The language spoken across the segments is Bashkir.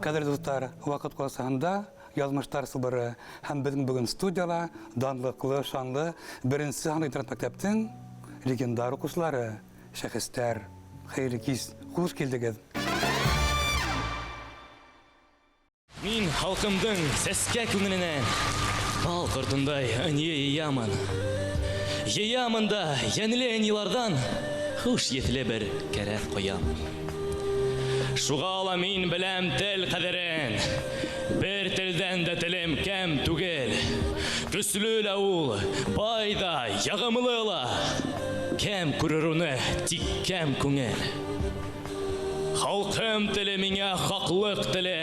Кадерле дуслар, вакыт кысасында язмышлар сылбыры һәм безнең бүген студияла данлыклы, шанлы беренче санлы интернат мәктәптең легендар укучылары, шәхесләр. Хәерле кич, хуш килдегез. Мин халкымдың сәскә күңеленән бал кортындай ынйы йыямын. Йыямын да йәнле ынйылардан хуш еҫле бер кәрәҙ ҡоямын. Шуға ла мин беләм тел ҡәҙерен. Бер телдән дә телем кәм түгел. Көслө лә ул, бай ҙа, яғымлы ла. Кәм күрер уны тик кәм күңел. Халҡым теле миңә хаҡлыҡ теле,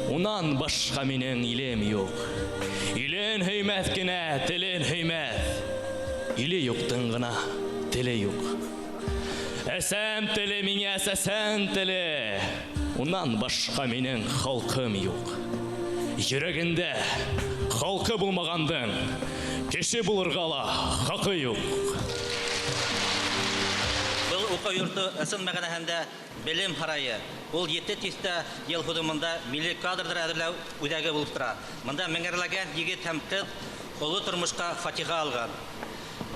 Унан башҡа минең илем юҡ. Илен һөймәҫ кенә телен һөймәҫ, Иле юҡтың ғына теле юҡ. Әсәм теле миңә сәсән теле, Унан башҡа минең халҡым юҡ. Йөрәгендә халҡы булмағандың Кеше булырға ла хаҡы юҡ. Был уҡыу йорто ысын мәғәнәһендә белем һарайы. Ул ете тиҫтә йыл һуҙымында милли кадрҙар әҙерләү үҙәге булып тора. Бында меңәрләгән егет һәм ҡыҙ оло тормошҡа фатиха алған.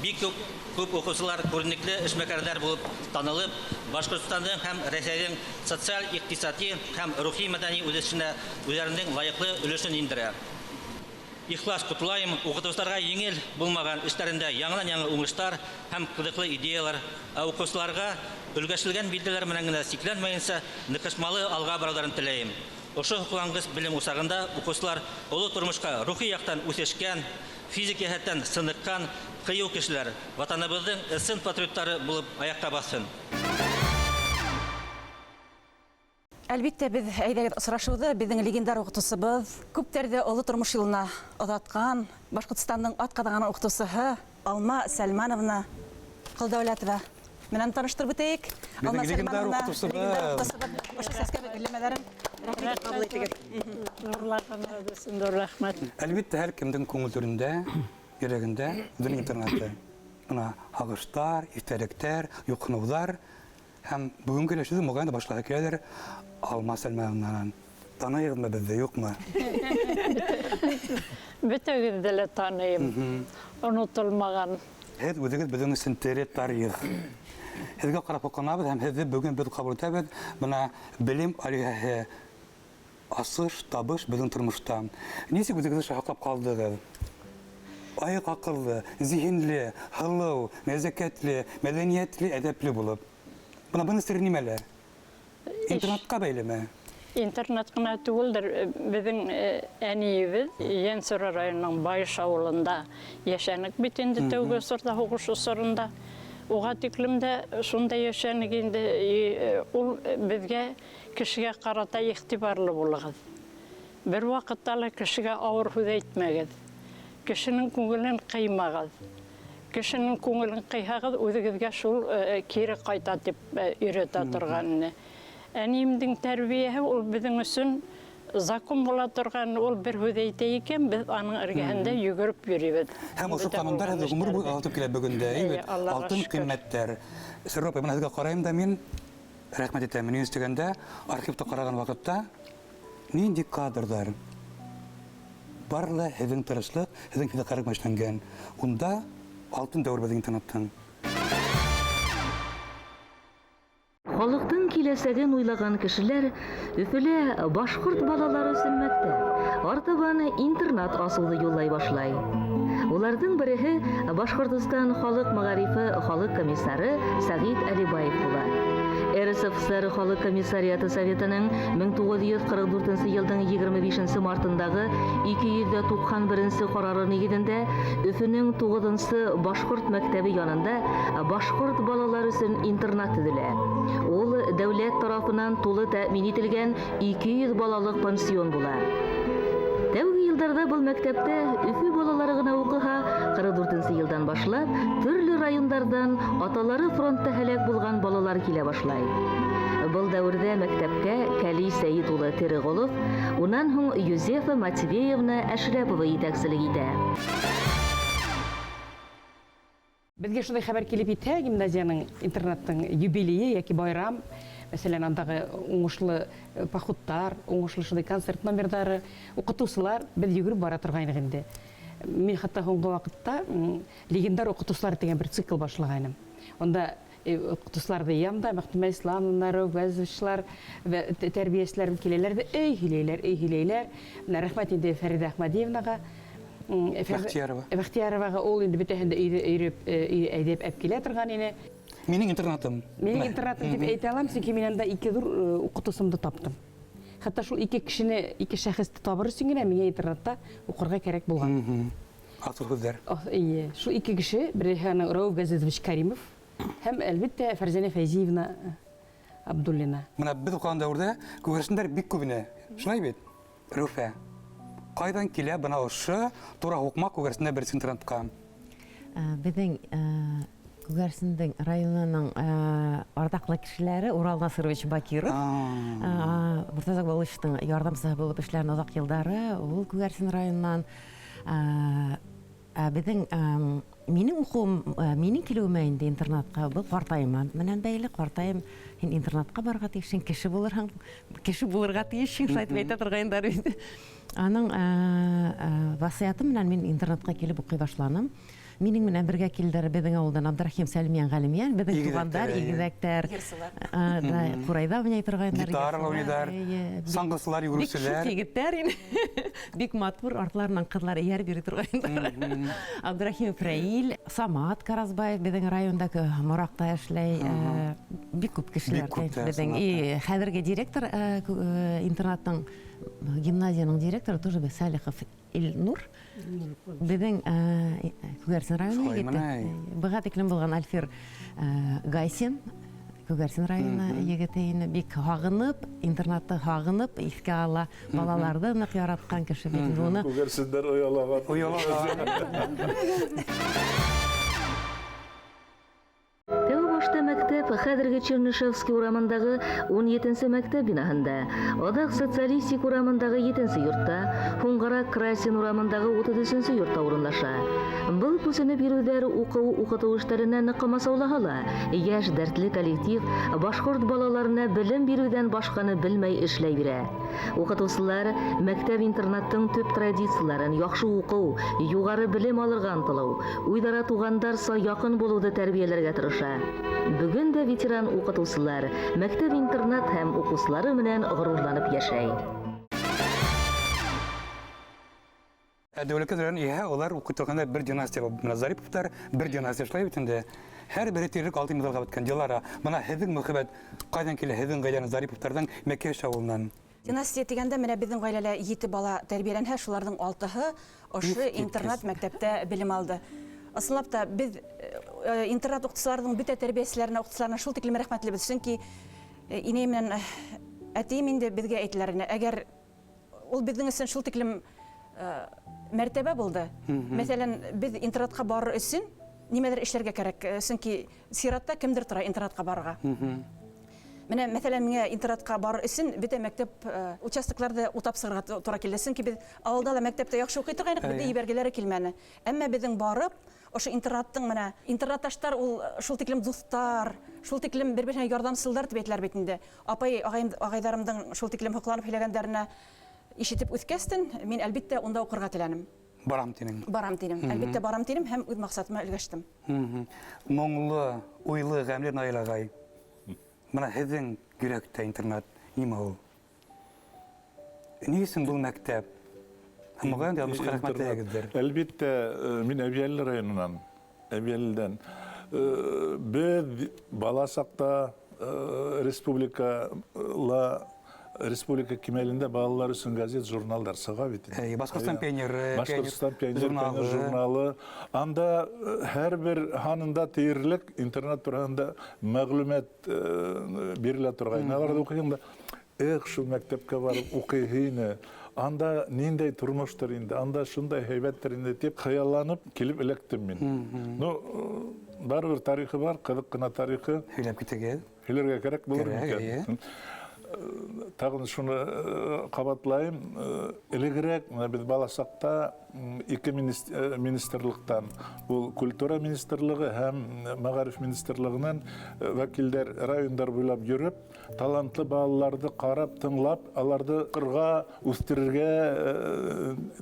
Бик күп, күп уҡыусылар күренекле эшмәкәрҙәр булып танылып, Башҡортостандың һәм Рәсәйҙең социаль-иҡтисади һәм рухи-мәҙәни үҫешенә үҙҙәренең лайыҡлы өлөшөн индерә. Ихлас ҡотлайым, уҡытыусыларға еңел булмаған эштәрендә яңынан-яңы уңыштар һәм ҡыҙыҡлы идеялар, ә уҡыусыларға өлгәшелгән билдәләр менән генә сикләнмәйенсә ныҡышмалы алға барыуҙарын теләйем. Ошо һоҡланғыс белем усағында уҡыусылар оло тормошҡа рухи яҡтан үҫешкән, физик йәһәттән сыныҡҡан ҡыйыу кешеләр, Ватаныбыҙҙың ысын патриоттары булып аяҡҡа баҫһын. Әлбиттә, беҙ, әйҙәгеҙ, осрашыуҙы беҙҙең легендар уҡытыусыбыҙ, күптәрҙе оло тормош юлына оҙатҡан Башҡортостандың атҡаҙанған уҡытыусыһы Алма Сәлмановна Ҡолдәүләтова менән таныштырып үтәйек. Беҙҙең Алма легендар Сәлмановна, уҡытыусыбыҙ. легендар уҡытыусыбыҙ, ошо сәскә гөлләмәләрен рәхмәт ҡабул итегеҙ. Ҙурлағанығыҙ өсөн ҙур рәхмәт. Әлбиттә, һәр кемдең күңел түрендә, йөрәгендә үҙенең интернаты. Бына һағыштар, иҫтәлектәр, юҡһыныуҙар. Һәм бөгөнгө һөйләшеүҙе моғайын да башлағы киләлер Алма Сәлмәновнанан. Таныйығыҙмы беҙҙе, юҡмы? Бөтәгеҙҙе лә таныйым. Онотолмаған. Һеҙ үҙегеҙ беҙҙең өсөн тере тарих. Һеҙгә ҡарап һоҡланабыҙ һәм һеҙҙе бөгөн беҙ ҡабул итәбеҙ. Бына белем алиһәһе, асыш, табыш беҙҙең тормошта. Нисек үҙегеҙҙе шулай һаҡлап ҡалдығыҙ? Айыҡ аҡыллы, зиһенле, һылыу, нәзәкәтле, мәҙәниәтле, әҙәпле булып. Бына бының сере нимәлә? Интернатҡа бәйлеме? Интернат ҡына түгелдер. Беҙҙең әниебеҙ Йәнсура районының Байыш ауылында йәшәнек бит инде тәүге осорҙа, һуғыш осоронда. Уға тиклем дә шунда йәшәнек инде. Ул беҙгә кешегә ҡарата иғтибарлы булығыҙ. Бер ваҡытта ла кешегә ауыр һүҙ әйтмәгеҙ. Кешенең күңелен ҡыймағыҙ. Кешенең күңелен ҡыйһағыҙ, үҙегеҙгә шул кире ҡайта тип өйрәтә торған ине. Әниемдең тәрбиәһе ул беҙҙең өсөн закон була торған, ул бер һүҙ әйтә икән, беҙ аның эргәһендә йүгереп йөрөйбөҙ. Һәм ошо ҡанундар һеҙҙе ғүмер буйы оҙатып килә бөгөн дә, әйе бит? Алтын ҡиммәттәр. Сәрвәр апай, бына һеҙгә ҡарайым да мин, рәхмәт әйтәм. Ни өсөн тигәндә, архивта ҡараған ваҡытта нинди кадрҙар бар ла һеҙҙең тырышлыҡ, һеҙҙең фиҙаҡәрлек менән эшләнгән. Унда алтын дәүер беҙҙең интернаттың. Халыҡтың киләсәген уйлаған кешеләр Өфөлә башҡорт балалары өсөн мәктәп, артабан интернат асыуҙы юллай башлай. Уларҙың береһе Башҡортостан халыҡ мәғарифы халыҡ комиссары Сәғит Әлибаев була. РСФСР халыҡ комиссариаты советының 1944 йылдың 25 мартындағы 291 ҡарары нигеҙендә Өфөнөң 9 башҡорт мәктәбе янында башҡорт балалар өсөн интернат төҙөлә. Ул дәүләт тарафынан тулы тәэмин ителгән 200 балалыҡ пансион була. Тәүге йылдарҙа был мәктәптә Өфө балалары ғына уҡыһа, 44 йылдан башлап төрлө райондарҙан аталары фронтта һәләк булған балалар килә башлай. Был дәүерҙә мәктәпкә Кәли Сәйет улы Тереғолов, унан һуң Юзефа Матвеевна Әшрәпова етәкселек итә. Беҙгә шундай хәбәр килеп етһә, гимназияның интернаттың юбилейы йәки байрам, Мәҫәлән, андағы уңышлы походтар, уңышлы шундай концерт номерҙары, уҡытыусылар, беҙ йүгереп бара торғайныҡ инде. Мин хатта һуңғы ваҡытта легендар уҡытыусылар тигән бер цикл башлағайным. Унда уҡытыусыларҙы йыям да, Мәхтүмә Исламовналар, Вәзовичлар, тәрбиәселәр киләләр ҙә, эй һөйләйләр, эй һөйләйләр. Менә рәхмәт инде Фәриҙә Әхмәдиевнаға. Бәхтиярова. Бәхтияроваға ул инде бөтәһен дә өйҙә өйрәп, әйҙәп әп килә торған ине. Минең интернатым. Минең интернатым тип әйтә алам, сөнки мин анда ике ҙур уҡытыусымды таптым. Хатта шул ике кешене, ике шәхесте табыр өсөн генә миңә интернатта уҡырға кәрәк булған. Асыл һүҙҙәр. Эйе, шул ике кеше, береһе аның Рауф Газизович Каримов һәм, әлбиттә, Фәрзәнә Фәйзиевна Абдуллина. Бына беҙ уҡыған дәүерҙә күгәрсендәр бик күп ине. Шулай бит? Рүфә, ҡайҙан килә бына ошо тура һуҡмаҡ күгәрсендә беренсе интернатҡа? Беҙҙең Күгәрсендең районының арҙаҡлы кешеләре Урал Насырович Бакиров. Мортаза Акбулловичтың ярҙамсыһы булып эшләгән оҙаҡ йылдары, ул Күгәрсен районынан. Беҙҙең, минең уҡыуым, минең килеүемә инде интернатҡа был ҡартайыма менән бәйле. Ҡартайым, һин интернатҡа барырға тейешһең, кеше булырһың, кеше булырға тейешһең, шулай тип әйтә торғайндар бит. Аның васыяты менән мин интернатҡа килеп уҡый башланым. Минең менән бергә килделәр беҙҙең ауылдан Абдрахим Сәлмиән Ғәлимйән, беҙҙең Игеҙәктәр, туғандар, эйе. игеҙәктәр. Йырсылар. Да, ҡурайҙа уйнай торғайндар, Гитара йырсылар, уйнайҙар, эйе. саңғысылар, Бик йүгереүселәр. шук егеттәр ине. Бик матур, артларынан ҡыҙлар эйәреп йөрөй торғайндар. Абдрахим Фрәил, Самат Каразбаев беҙҙең районда Мораҡта эшләй. Бик күп кешеләр Бик күп тә, беҙҙең. Самат. И хәҙерге директор, интернаттың, гимназияның директоры тоже беҙ Салихов Илнур. Беҙҙең Күгәрсен районы Шулай егете. мыни? Быға тиклем булған Альфир Гайсин, Күгәрсен районы егете ине. Бик һағынып, интернатты һағынып, иҫкә ала. Балаларҙы ныҡ яратҡан кеше бит инде уны. Күгәрсендәр оялаған. Оялаған. Тәү башта мәктәп хәҙерге Чернышевский урамындағы ун етенсе мәктәп бинаһында, аҙаҡ Социалистик урамындағы етенсе йортта, һуңғараҡ Красин урамындағы утыҙ өсөнсө йортта урынлаша. Был күсенеп йөрөүҙәр уҡыу уҡытыу эштәренә ныҡ ҡамасаулаһа ла, йәш дәртле коллектив башҡорт балаларына белем биреүҙән башҡаны белмәй эшләй бирә. Уҡытыусылар мәктәп-интернаттың төп традицияларын яҡшы уҡыу, юғары белем алырға ынтылыу, үҙ-ара туғандарса яҡын булыуҙы тәрбиәләргә тырыша. Бөгөн дә ветеран уҡытыусылар мәктәп-интернат һәм уҡыусылары менән ғорурланып йәшәй. Ә Дәүләкән районы иһә улар уҡый торғанда бер династия бар. Бына Зариповтар бер династия шулай бит инде. Һәр бере тиерлек алтын медалға бөткән. Дилара, бына һеҙҙең мөхәббәт ҡайҙан килә һеҙҙең ғаиләнең Зариповтарҙың Мәкәш ауылынан? Династия тигәндә менә беҙҙең ғаиләлә 7 бала тәрбиәләнһә, шуларҙың 6-һы ошо Иҫ киткес. интернат мәктәптә белем алды. Ысынлап та беҙ интернат уҡытыусыларының бөтә тәрбиәселәренә, уҡытыусыларына шул тиклем рәхмәтлебеҙ, сөнки инәй менән әтейем инде беҙгә әйтәләр ине, әгәр ул беҙҙең өсөн шул тиклем мәртәбә булды. Мәҫәлән, беҙ интернатҡа барыр өсөн нимәлер эшләргә кәрәк, сөнки сиратта кемдер тора интернатҡа барырға. Менә, мәҫәлән, миңә интернатҡа барыр өсөн бөтә мәктәп участокларҙы утап сығырға тура килде. Сөнки беҙ ауылда ла мәктәптә яҡшы уҡый торғайныҡ, беҙҙе ебәргеләре килмәне. Әммә беҙҙең барып, ошо интернаттың менә, интернатташтар ул шул тиклем дуҫтар, шул тиклем бер-береһенә ярҙамсылдар тип әйтәләр бит инде. Апай, ағайҙарымдың шул тиклем һоҡланып һөйләгәндәренә ишетеп үҫкәстен, мин әлбиттә унда уҡырға теләнем. Барам тинең. Барам тинем. Әлбиттә барам тинем һәм үҙ маҡсатыма өлгәштем. Моңло, уйлы, ғәмле Наил ағай. Бына һеҙҙең йөрәктә интернат нимә ул? Ни өсөн был мәктәп? Һәм моғайын яҙмышҡа рәхмәт әйтегеҙҙер. Әлбиттә, мин Әбйәлил районынан, Әбйәлилдән. Беҙ бала саҡта республика кимәлендә балалар өсөн газет, журналдар сыға бит инде. Әй, Башҡортостан пионеры, Башҡортостан пионер пионер, журналы. пионер журналы. Анда һәр бер һанында тиерлек интернат тураһында мәғлүмәт бирелә торғайны. Аларҙы уҡығанда, эх, шул мәктәпкә барып уҡыйһы ине. Анда ниндәй тормоштор инде, анда шундай һәйбәттер инде тип хыялланып килеп эләктем мин. Барыбер тарихы бар, ҡыҙыҡ ҡына тарихы. Һөйләп китегеҙ. Һөйләргә кәрәк булыр Кәрәк, микән? эйе. Тағын шуны ҡабатлайым, элегерәк менә беҙ бала саҡта ике министрлыҡтан, ул культура министрлығы һәм мәғариф министрлығынан вәкилдәр райондар буйлап йөрөп, талантлы балаларҙы ҡарап, тыңлап, аларҙы ҡырға үҫтерергә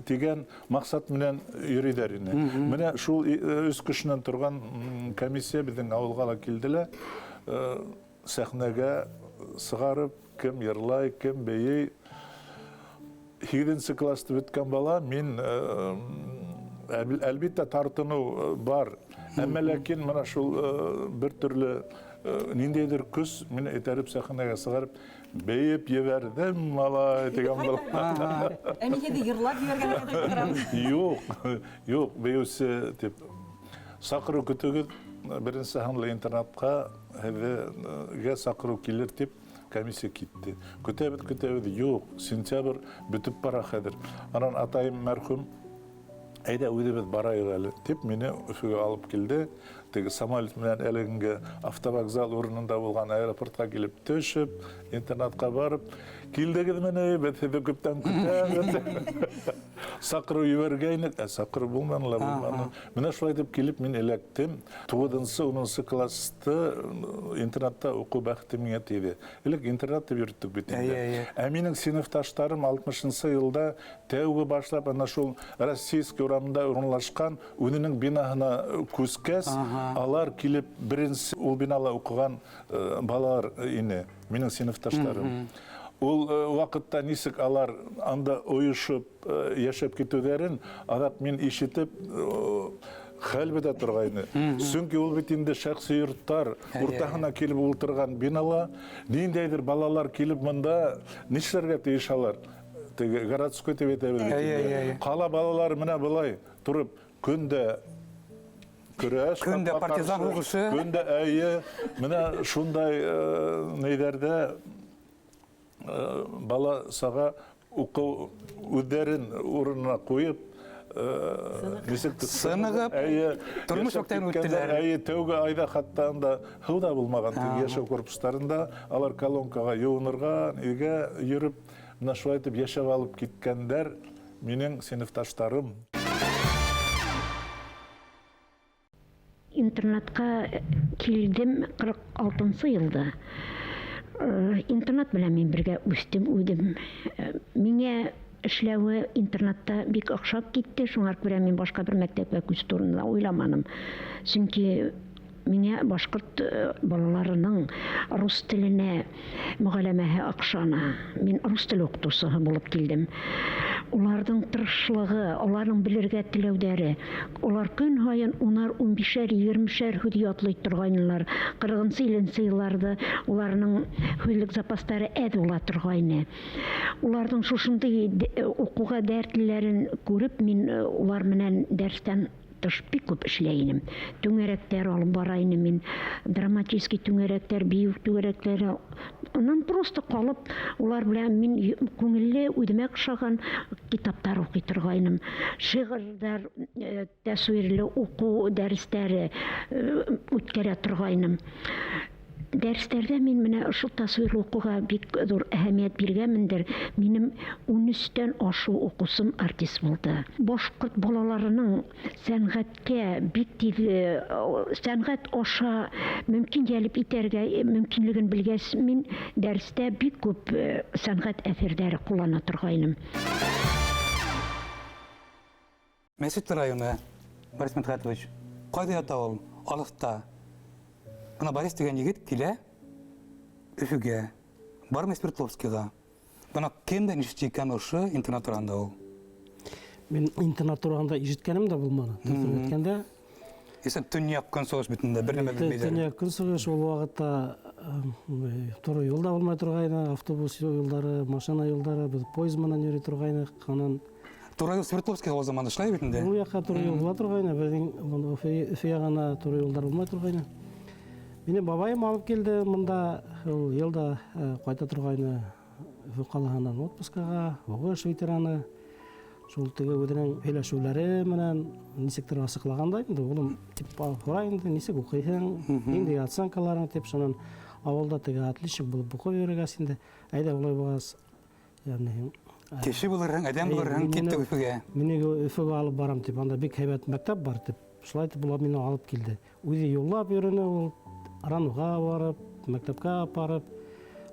тигән маҡсат менән йөрөйҙәр ине. Менә шул өс кешенән торған комиссия беҙҙең ауылға ла килде лә, сәхнәгә сығарып, кем йырлай, кем бейей. 8-нсе классты бөткән бала, мин, әлбиттә, тартыныу бар. Әммә ләкин мына шул бер төрлө ниндәйҙер көс мине этәреп сәхнәгә сығарып, бейеп ебәрҙем, малай, тигән була. Ә мин һеҙҙе йырлап ебәргән дип торам. Юҡ, юҡ, бейеүсе тип. Саҡырыу көтөгөҙ, беренсе һанлы интернатҡа һеҙгә саҡырыу килер тип комиссия китте. Көтәбеҙ, көтәбеҙ, юҡ, сентябрь бөтөп бара хәҙер. Анан атайым мәрхүм, әйҙә үҙебеҙ барайыҡ әле, тип мине Өфөгә алып килде. Теге самолет менән әлегенге автовокзал урынында булған аэропортҡа килеп төшөп, интернатҡа барып, килдегеҙме ни, беҙ һеҙҙе күптән көтәбеҙ. Саҡырыу ебәргәйнек, ә саҡырыу булманы ла, булманы. Менә шулай итеп килеп мин эләктем. Туғыҙынсы, унынсы классты интернатта уҡыу бәхете миңә тейҙе. Элек интернат тип йөрөттөк бит инде. Ә минең синыфташтарым алтмышынсы йылда тәүге башлап ана шул Российский урамында урынлашҡан үҙенең бинаһына күскәс, алар килеп беренсе ул бинала уҡыған балалар ине, минең синыфташтарым. Ул ваҡытта нисек алар анда ойошоп йәшәп китеүҙәрен аҙаҡ мин ишетеп хәл бөтә торғайны. Сөнки ул бит инде шәхси йорттар уртаһына килеп ултырған бинала ниндәйҙер балалар килеп мында нишләргә тейеш алар? Теге городской тип әйтәбеҙ бит инде. Ҡала балалары менә былай тороп көндә көрәш, Көндә ҡапма-ҡаршы, партизан һуғышы. Көндә әйе, менә шундай нейҙәрҙә бала саға уҡыу үҙҙәрен урынына ҡуйып, нисек тә Сынығып, әйе, тормош йәшәп мәктәбен киткәндәр, үттеләр. Әйе, тәүге айҙа хатта анда һыу ҙа булмаған теге йәшәү корпустарында, алар колонкаға йыуынырға, өйгә йөрөп, менә шулай итеп йәшәп алып киткәндәр минең синыфташтарым. Интернатҡа килдем ҡырҡ алтынсы йылда. Интернат менән мин бергә үҫтем үҙем. Миңә эшләүе интернатта бик оҡшап китте, шуңа күрә мин башҡа бер мәктәпкә күсеү турында уйламаным. Сөнки миңә башҡорт балаларының рус теленә мөғәләмәһе оҡшаны. Мин рус теле уҡытыусыһы булып килдем. Уларҙың тырышлығы, уларҙың белергә теләүҙәре, улар көн һайын унар, ун бишәр, егермешәр һүҙ ятлай торғайнылар. Ҡырҡынсы, илленсе йылларҙа уларның һүҙлек запастары әҙ була торғайны. Уларҙың шушындай уҡыуға дәртлеләрен күреп, мин улар менән дәрестән тыш бик күп эшләй инем. Түңәрәктәр алып бара инем мин, драматический түңәрәктәр, бейеү түңәрәктәре. Унан просто ҡалып, улар белән мин күңелле, үҙемә оҡшаған китаптар уҡый торғайным. Шиғырҙар, тәсүирле уҡыу дәрестәре үткәрә торғайным. Дәрестәрҙә мин менә ошо тасвирлы уҡыуға бик ҙур әһәмиәт биргәнмендер. Минем ун өстән ашыу уҡыусым артист булды. Башҡорт балаларының сәнғәткә бик тиҙ сәнғәт аша мөмкин йәлеп итәргә мөмкинлеген белгәс, мин дәрестә бик күп сәнғәт әҫәрҙәре ҡуллана торғайным. Мәсет районы, Борис Мидхатович, ҡайҙа ята ул? Алыҫта. Бына Борис тигән егет килә Өфөгә, бармы Свердловскийға. Бына кемдән ишетте икән ошо интернат тураһында ул? Мин интернат тураһында ишеткәнем дә булманы. Дөрөҫөн әйткәндә. Исән төньяҡ көнсығыш битендә бер нәмә белмәйҙәр. Төньяҡ көнсығыш ул ваҡытта туры юл да булмай торғайны, автобус юлдары, машина юлдары, беҙ поезд менән йөрөй торғайныҡ. Анан Туры юл Свердловскийға ул заманда шулай бит инде. Ул яҡҡа туры юл була торғайны, беҙҙең бында Өфө яғына туры юлдар булмай торғайны. Мине бабайым алып килде мында, ул йылда ҡайта торғайны Өфө ҡалаһынан отпускаға, һуғыш ветераны. Шул теге үҙенең һөйләшеүҙәре менән нисектер асыҡлағанда инде, улым тип һорай инде, нисек уҡыйһың, ниндәй оценкаларың тип, шунан Ауылда теге отличник булып уҡып йөрөгәс инде, әйҙә улай булғас, ягъни Кеше булырһың, әҙәм булырһың, киттек Өфөгә. Мине Өфөгә алып барам тип, анда бик һәйбәт мәктәп бар тип, шулай итеп улар мине алып килде. Үҙе юллап йөрөнө ул, РАНУға барып, мәктәпкә апарып,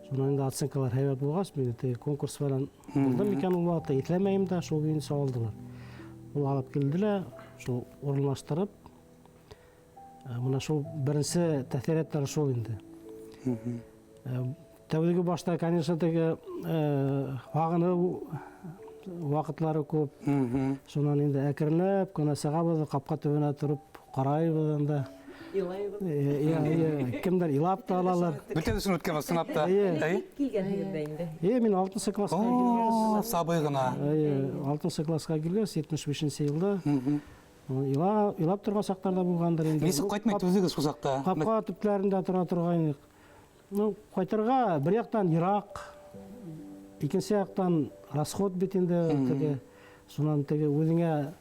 шунан инде оценкалар һәйбәт булғас, мине теге конкурс менән булдым икән ул ваҡытта, иҫләмәйем дә, шул буйынса алдылар. Ул алып килде лә, шул урынлаштырып, мына шул беренсе тәьҫораттар шул инде. Тәүҙеге башта, конечно, теге һағыныу ваҡытлары күп. Шунан инде әкренләп кенә сығабыҙ, ҡапҡа төбөнә тороп ҡарайбыҙ анда. Илайбыҙ. Кемдер илап та алалар. Бөтә өсөн үткән ысынлап та. Килгәнһегеҙ ҙә инде. Мин 6-нсы класҡа килгәс. Сабый ғына. 6-нсы класҡа килгәс, 75-нсе йылда. Илап торған саҡтар ҙа булғандыр инде. Нисек ҡайтмай түҙегеҙ шул саҡта? Ҡапҡа төптәрендә тора торғайныҡ. Ну, ҡайтырға бер яҡтан йыраҡ, икенсе яҡтан расход бит инде, теге, шунан теге үҙеңә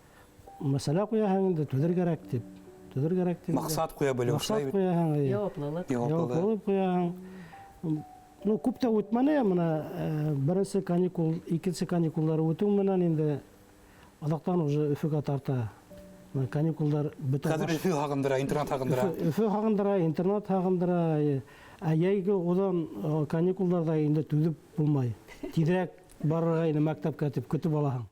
мәсьәлә ҡуяһың инде, түҙер кәрәк тип. Түҙер кәрәк тип. Маҡсат ҡуя белеү, Маҡсат ҡуяһың, эйе. Яуаплылыҡ. Яуаплылыҡ ҡуяһың. Ну, күп тә үтмәне, мына беренсе каникул, икенсе каникулдар үтеү менән инде аҙаҡтан уже Өфөгә тарта. Каникулдар бөтә. Хәҙер Өфө һағындыра, интернат һағындыра. Өфө һағындыра, интернат һағындыра. Ә йәйге оҙон каникулдарҙа инде түҙеп булмай. Тиҙерәк барырға инде мәктәпкә тип көтөп алаһың.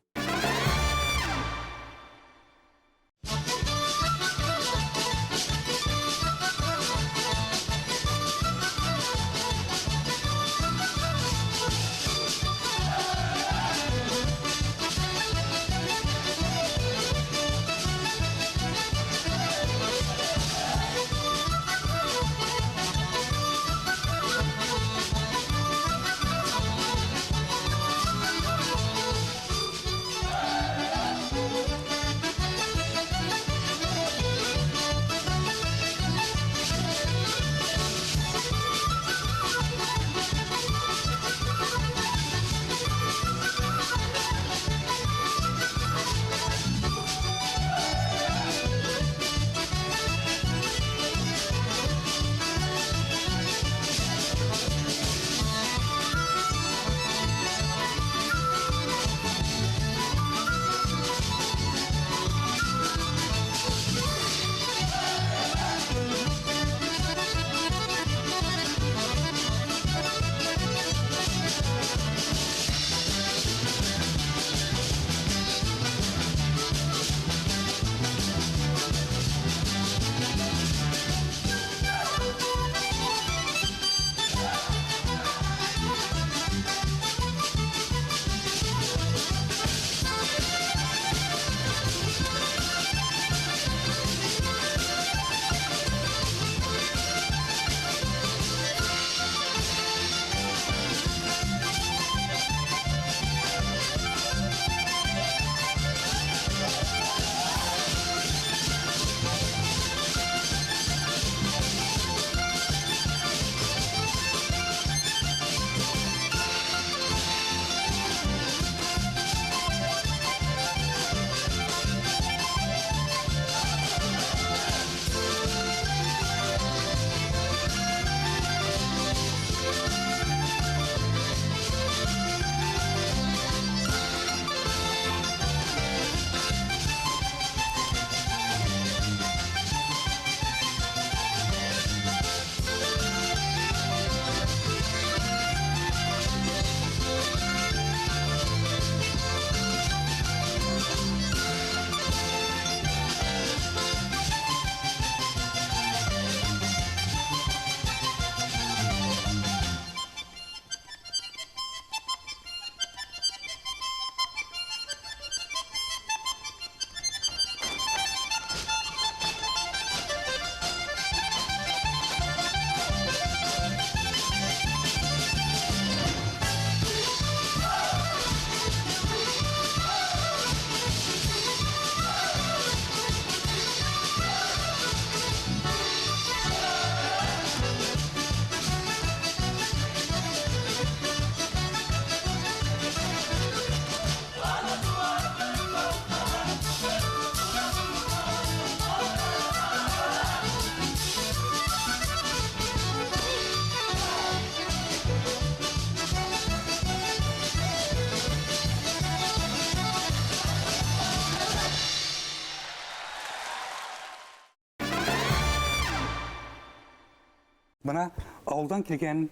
Бына ауылдан килгән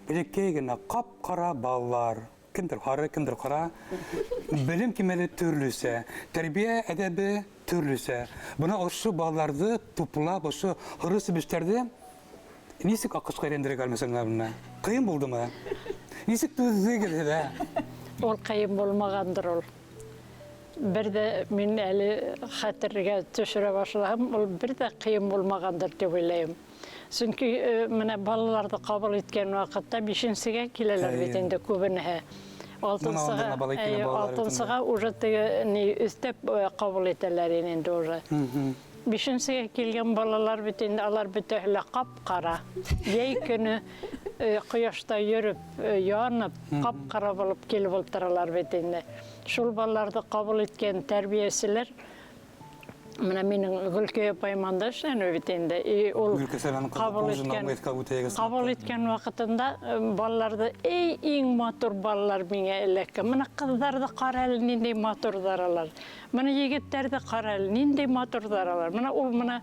бәләкәй генә ҡап-ҡара балалар, кемдер һары, кемдер ҡара, белем кимәле төрлөсә, тәрбиә әҙәбе төрлөсә. Бына ошо балаларҙы туплап, ошо һоро себештәрҙе нисек аҡышҡа әйләндерергә алмайһың? Ҡыйын булдымы? Нисек түҙҙегеҙ һеҙ, ә? Ул ҡыйын булмағандыр ул. Бер ҙә мин әле хәтергә төшөрә башлаһам, ул бер ҙә ҡыйын булмағандыр тип уйлайым. Сөнки менә балаларҙы ҡабул иткән ваҡытта бишенсегә киләләр бит инде күбенеһе. Алтынсыға, уже теге ни өҫтәп ҡабул итәләр инде уже. Бишенсегә килгән балалар бит инде алар бөтәһе лә ҡап-ҡара. Йәй көнө ҡояшта йөрөп, янып, ҡап-ҡара булып килеп ултыралар бит инде. Шул балаларҙы ҡабул иткән тәрбиәселәр менә минең Гөлкәй апайым анда эшләне бит инде. И ул ҡабул иткән ваҡытында балаларҙы, эй, иң матур балалар миңә эләккән. Менә ҡыҙҙарҙы ҡара әле, ниндәй матурҙар алар. Менә егеттәрҙе ҡара әле, ниндәй матурҙар алар. Менә ул менә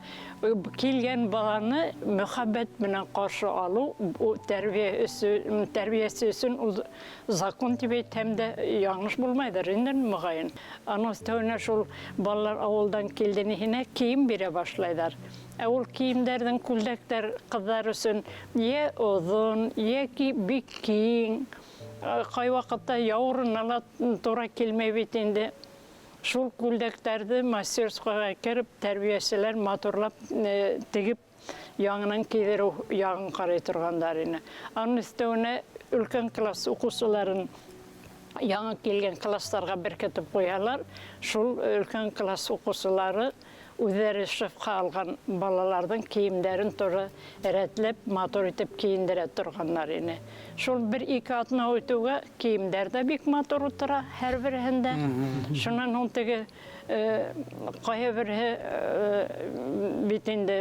килгән баланы мөхәббәт менән ҡаршы алыу, тәрбиәсе өсөн ул закон тип әйтһәм дә яңылыш булмайҙыр инде, моғайын. Аның өҫтәүенә шул балалар ауылдан килдениһенә кейем бирә башлайҙар. Ә ул кейемдәрҙең күлдәктәр ҡыҙҙар өсөн йә оҙон, йәки бик киң, ҡай ваҡытта яурынына ла тура килмәй бит инде. Шул күлдәктәрҙе мастерскойға кереп, тәрбиәселәр матурлап тегеп, яңынан кейҙереү яғын ҡарай торғандар ине. Аның өҫтәүенә өлкән класс уҡыусыларын яңы килгән класстарға беркетеп ҡуялар. Шул өлкән класс уҡыусылары үҙҙәре шефҡа алған балаларҙың кейемдәрен торо рәтләп, матур итеп кейендерә торғандар ине. Шул бер-ике аҙна үтеүгә кейемдәр ҙә бик матур ултыра һәр береһендә. Шунан һуң теге ҡайһы береһе бит инде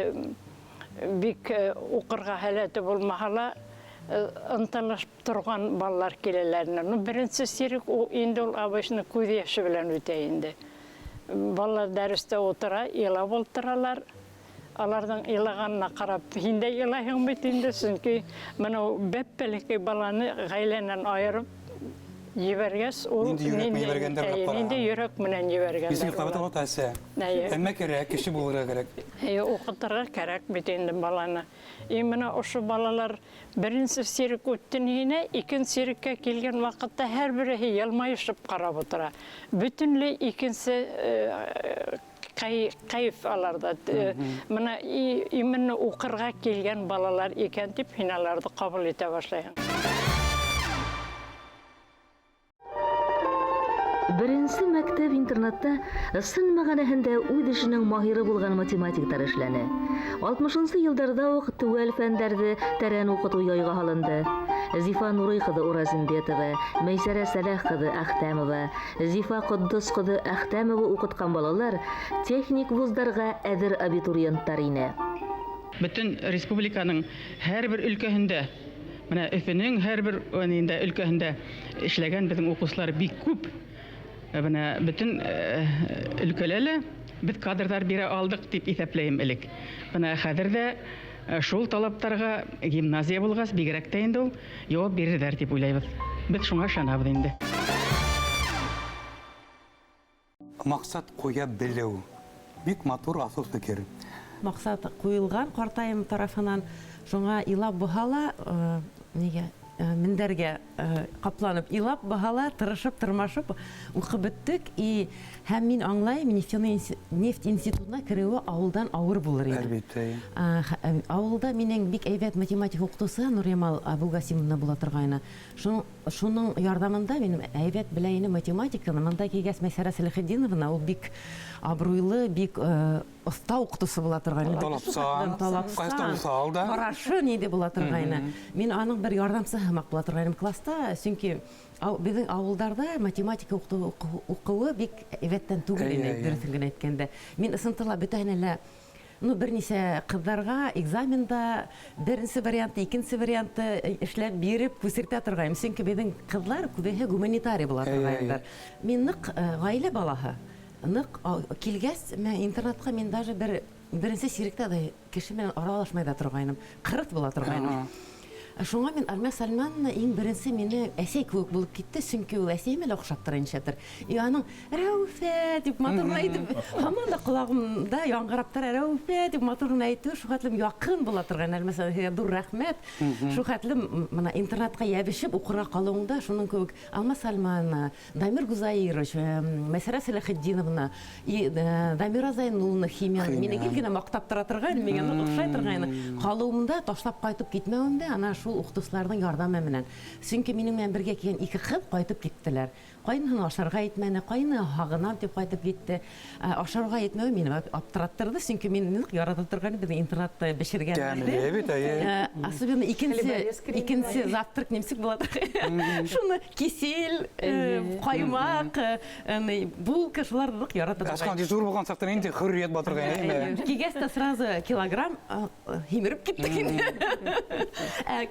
бик уҡырға һәләте булмаһа ла ынтылышып торған балалар киләләр. Ну, беренсе сирек ул инде ул обычно күҙ йәше белән үтә инде. Балалар дәрестә ултыра, илап ултыралар. Аларҙың илағанына ҡарап, һин дә илайһың бит инде, сөнки бына бәп-бәләкәй баланы ғаиләнән айырып ебәргәс, ул ниндәй йөрәк менән ебәргәндәр уйлап ҡараһаң. Ниндәй йөрәк менән ебәргәндәр. Исең йоҡлап ята әсә. Әммә кәрәк, кеше булырға кәрәк. Эйе, уҡытырға кәрәк бит инде баланы. И менә ошо балалар беренсе сирек үттен һине, икенсе сиреккә килгән ваҡытта һәр береһе йылмайышып ҡарап ултыра. Бөтөнләй икенсе кәйеф аларҙа. Бына именно уҡырға килгән балалар икән тип һин аларҙы ҡабул итә башлайһың. Беренсе мәктәп-интернатта ысын мәғәнәһендә үҙ эшенең маһиры булған математиктар эшләне. Алтмышынсы йылдарҙа уҡ теүәл фәндәрҙе тәрән уҡытыу яйға һалынды. Зифа Нурый ҡыҙы Уразимбетова, Мәйсәрә Сәләх ҡыҙы Әхтәмова, Зифа Ҡотдос ҡыҙы Әхтәмова уҡытҡан балалар техник вуздарға әҙер абитуриенттар ине. Бөтөн республиканың һәр бер өлкәһендә, менә Өфөнөң һәр бер өлкәһендә эшләгән беҙҙең уҡыусылар бик күп. Бына бөтөн өлкәлә лә беҙ кадрҙар бирә алдыҡ тип иҫәпләйем элек. Бына хәҙер ҙә шул талаптарға гимназия булғас, бигерәк тә инде ул яуап бирерҙәр тип уйлайбыҙ. Беҙ шуңа ышанабыҙ инде. Маҡсат ҡуя белеү. Бик матур аҫыл фекер. Маҡсат ҡуйылған ҡартайым тарафынан, шуңа илап булһа ла, нигә мендәргә ҡапланып илап булһа ла, тырышып, тырмашып уҡып бөттөк. И һәм мин аңлайым, нефть институтына кереүе ауылдан ауыр булыр ине. Әлбиттә. Ауылда минең бик әйбәт математика уҡытыусы Нуриямал Абулгасимовна була торғайны. Шуның ярҙамында минем әйбәт белә ине математиканы. Мында килгәс Мәйсәрә Сәләхетдиновна, ул бик абруйлы, бик оҫта уҡытыусы була торғайны. Талапсан, Талапсан. ҡайсы да. Ҡарашы ниндәй була торғайны. Мин аның бер ярҙамсы һымаҡ була торғайным класста, сөнки беҙҙең ауылдарҙа математика уҡыуы бик әйбәттән түгел ине, дөрөҫөн генә әйткәндә. Мин ысынтыла бөтәһенә лә, бер нисә ҡыҙҙарға экзаменда беренсе варианты, икенсе варианты эшләп биреп күсертә торғайным. Сөнки беҙҙең ҡыҙҙар күбеһе гуманитарий була торғайндар. Мин ныҡ ғаилә балаһы. Ныҡ килгәс, мә, интернатҡа мин даже бер Беренсе сиректә дә кеше менән аралашмай да торғайным, ҡырыҫ була торғайным. Шуңа мин Алмә Сальмановна иң беренсе мине әсәй кеүек булып китте, сөнки ул әсәйемә лә оҡшап тора нишәптер. И аның Рәүфә дип матур ғына әйтеп, һаман да ҡолағымда яңғырап тора, Рәүфә дип матур ғына әйтеүе шул хәтлем яҡын була торған. Алмә Сальмановна, ҙур рәхмәт. Шул хәтлем бына интернатҡа йәбешеп уҡырға ҡалыуыңда шуның кеүек Алма Сальмановна, Дамир Гузаирович, Мәсәрә Сәләхетдиновна, и Дамира Зайнулловна химияны мине гел генә маҡтап тора торғайны, миңә ныҡ оҡшай торғайны. Ҡалыуымда ташлап ҡайтып китмәүемдә ана шул уҡытыусыларҙың ярҙамы менән. Сөнки минең менән бергә килгән ике ҡыҙ ҡайтып киттеләр. Ҡайныһын ашарға етмәне, ҡайны һағынам тип ҡайтып китте. Ашарға етмәүе мине аптыраттырҙы, сөнки мин ныҡ ярата торған беҙҙең интернатта бешергән. Тәмле бит, әйе. Особенно икенсе завтрак немсек була. Шуны кисель, ҡаймаҡ, булка, шуларҙы ныҡ ярата торған. Ашҡан дежур булған саҡта инде хөрриәт батырға, әйеме? Кигәс тә сразу килограмм һимереп киттек инде.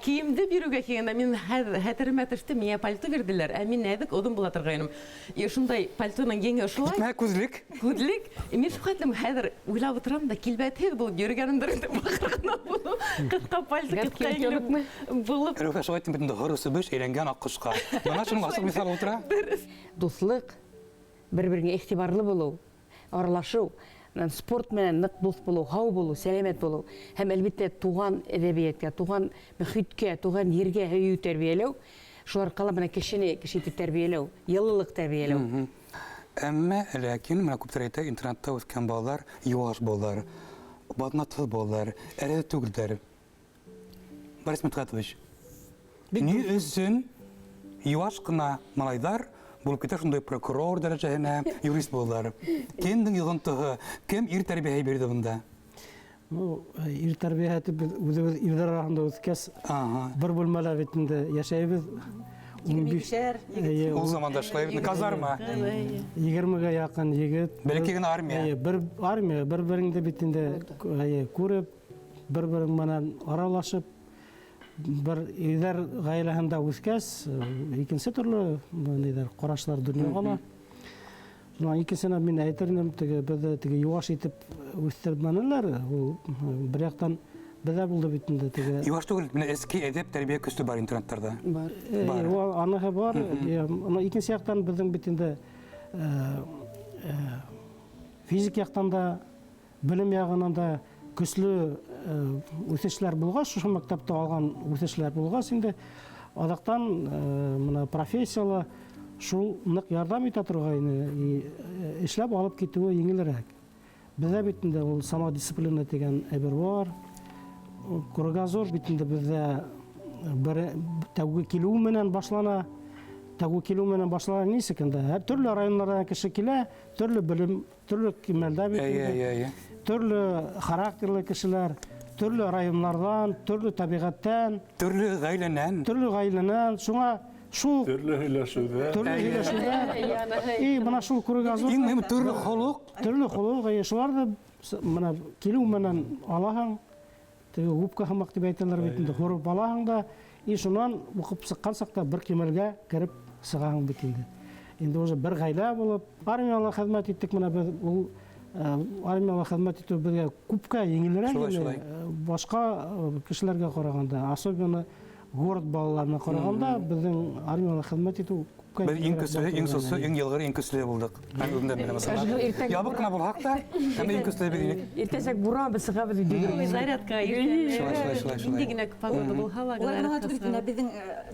Кейемде биреүгә килгәндә мин хәтеремә төштө, миңә пальто бирҙеләр, ә мин нәҙек оҙон була торғайным. И шундай пальтоның еңе ошолай. Китмә күҙлек. Күҙлек. И мин шул хәтлем хәҙер уйлап ултырам да, килбәтһеҙ булып йөрөгәнемдер инде, бахыр ғына булып, ҡыҫҡа пальто, ҡыҫҡа еңле булып. Рәүфә, шулай әйттем бит инде, һоро себеш әйләнгән аҡҡошҡа. Бына шуның асыҡ миҫалы ултыра. Дөрөҫ. Дуҫлыҡ, бер-береңә иғтибарлы булыу, аралашыу, спорт менән ныҡ дуҫ булыу, һау булыу, сәләмәт булыу һәм әлбиттә туған әҙәбиәткә, туған мөхиткә, туған ергә һөйөү тәрбиәләү, шул арҡала бына кешене кеше итеп тәрбиәләү, йылылыҡ тәрбиәләү. Әммә ләкин менә күптәр әйтә, интернатта үҫкән балалар йыуаш балалар, баҙнатһыҙ балалар, әрәҙе түгелдәр. Борис Мидхатович, ни өсөн йыуаш ҡына малайҙар булып китә шундай прокурор дәрәжәһенә, юрист булалар? Кемдең йоғонтоһо, кем ир тәрбиәһе бирҙе бында? Ир тәрбиәһе тип беҙ үҙебеҙ ирҙәр араһында үҫкәс, бер бүлмәлә бит инде йәшәйбеҙ. Егерме бишәр егет. Ул заманда шулай бит, казарма. Егермегә яҡын егет. Бәләкәй генә армия. Эйе, бер армия, бер-береңде бит инде, эйе, күреп, бер-берең менән аралашып, бер ирҙәр ғаиләһендә үҫкәс, икенсе төрлө ниҙәр, ҡарашлар донъяға ла. Шунан икенсенә мин әйтер инем, теге беҙҙе теге йыуаш итеп үҫтермәнеләр. Ул бер яҡтан беҙҙә булды бит инде теге. Йыуаш түгел, менә эске әҙәп тәрбиә көсө бар интернаттарҙа. Бар. Бар. Ул аныһы бар. Ана икенсе яҡтан беҙҙең бит инде физик яҡтан да, белем яғынан да көслө үҫешләр булғас, шушы мәктәптә алған үҫешләр булғас инде аҙаҡтан мына профессияла шул ныҡ ярҙам итә торғайны, и эшләп алып китеүе еңелерәк. Беҙҙә бит инде ул самодисциплина тигән әйбер бар. Кругозор бит инде беҙҙә бер тәүге килеү менән башлана. Тәүге килеү менән башлана нисек инде? Һәр төрлө райондарҙан кеше килә, төрлө белем, төрлө кимәлдә бит инде. Төрлө характерлы кешеләр, төрлө районларҙан, төрлө тәбиғәттән, Төрлө ғаиләнән. Төрлө ғаиләнән, шуңа шул Төрлө һөйләшеүҙәр. Төрлө һөйләшеүҙәр. И бына шул кругозор. Иң мөһиме төрлө холоҡ. Төрлө холоҡ, и шуларҙы бына килеү менән алаһың, теге губка һымаҡ тип әйтәләр бит инде, һурып алаһың да, и шунан уҡып сыҡҡан саҡта бер кимәлгә кереп сығаһың бит инде. Инде уже бер ғаилә булып, армияла хеҙмәт иттек менә беҙ, ул армияла хеҙмәт итеү беҙгә күпкә еңелерәк Шулай, инде, шулай. башҡа кешеләргә ҡарағанда, особенно город балаларына ҡарағанда, беҙҙең армияла хеҙмәт итеү күпкә Беҙ иң еңелерәк көслө, иң булып сослы, торған иң йылғыр, иң көслө булдыҡ. Мин үҙем дә беләм, мәсәлән. Әжгү, иртән Ябыҡ ҡына булһаҡ та, әммә иң көслө беҙ инек. Иртәсәк буран, беҙ сығабыҙ өйҙә. Ой, зарядка Шулай, шулай, шулай, шулай. Ниндәй генә погода булһа ла, Улар ғына зарядка түгел, сыға. менә беҙҙең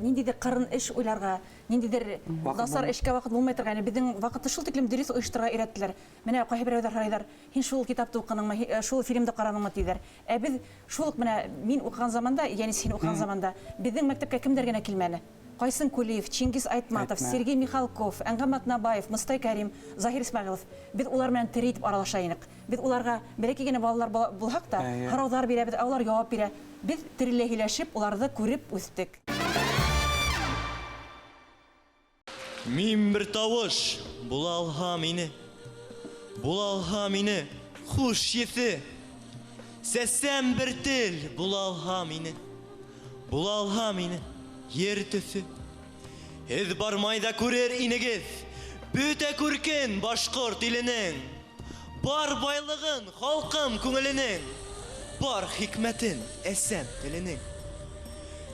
ниндәйҙер ҡырын эш уйларға, ниндәйҙер Ваҡыт насар булмай. эшкә ваҡыт булмай торғайны. Беҙҙең ваҡытты шул тиклем дөрөҫ ойошторорға өйрәттеләр. Менә ҡайһы берәүҙәр һорайҙар, һин шул китапты уҡыныңмы, шул фильмды ҡараныңмы тиҙәр. Ә беҙ шул уҡ менә мин уҡыған заманда, йәни һин уҡыған заманда, беҙҙең мәктәпкә кемдәр генә килмәне? Ҡайсын Кулиев, Чингиз Айтматов, Әйтмә. Сергей Михалков, Әнғәм Атнабаев, Мостай Кәрим, Заһир Исмәғилов. Беҙ улар менән тере итеп аралаша инек. Беҙ уларға бәләкәй генә балалар булһаҡ та, һорауҙар бирәбеҙ, ә улар яуап бирә. Беҙ тереләй һөйләшеп, уларҙы күреп үҫтек. Мин бер тауыш була алһа мине, була алһа мине, хуш еҫе. Сәсәм бер тел була алһа мине, була алһа мине, ер төҫө. Һеҙ бармай ҙа күрер инегеҙ, бөтә күркен башҡорт иленең. Бар байлығын халҡым күңеленең, бар хикмәтен әсәм теленең.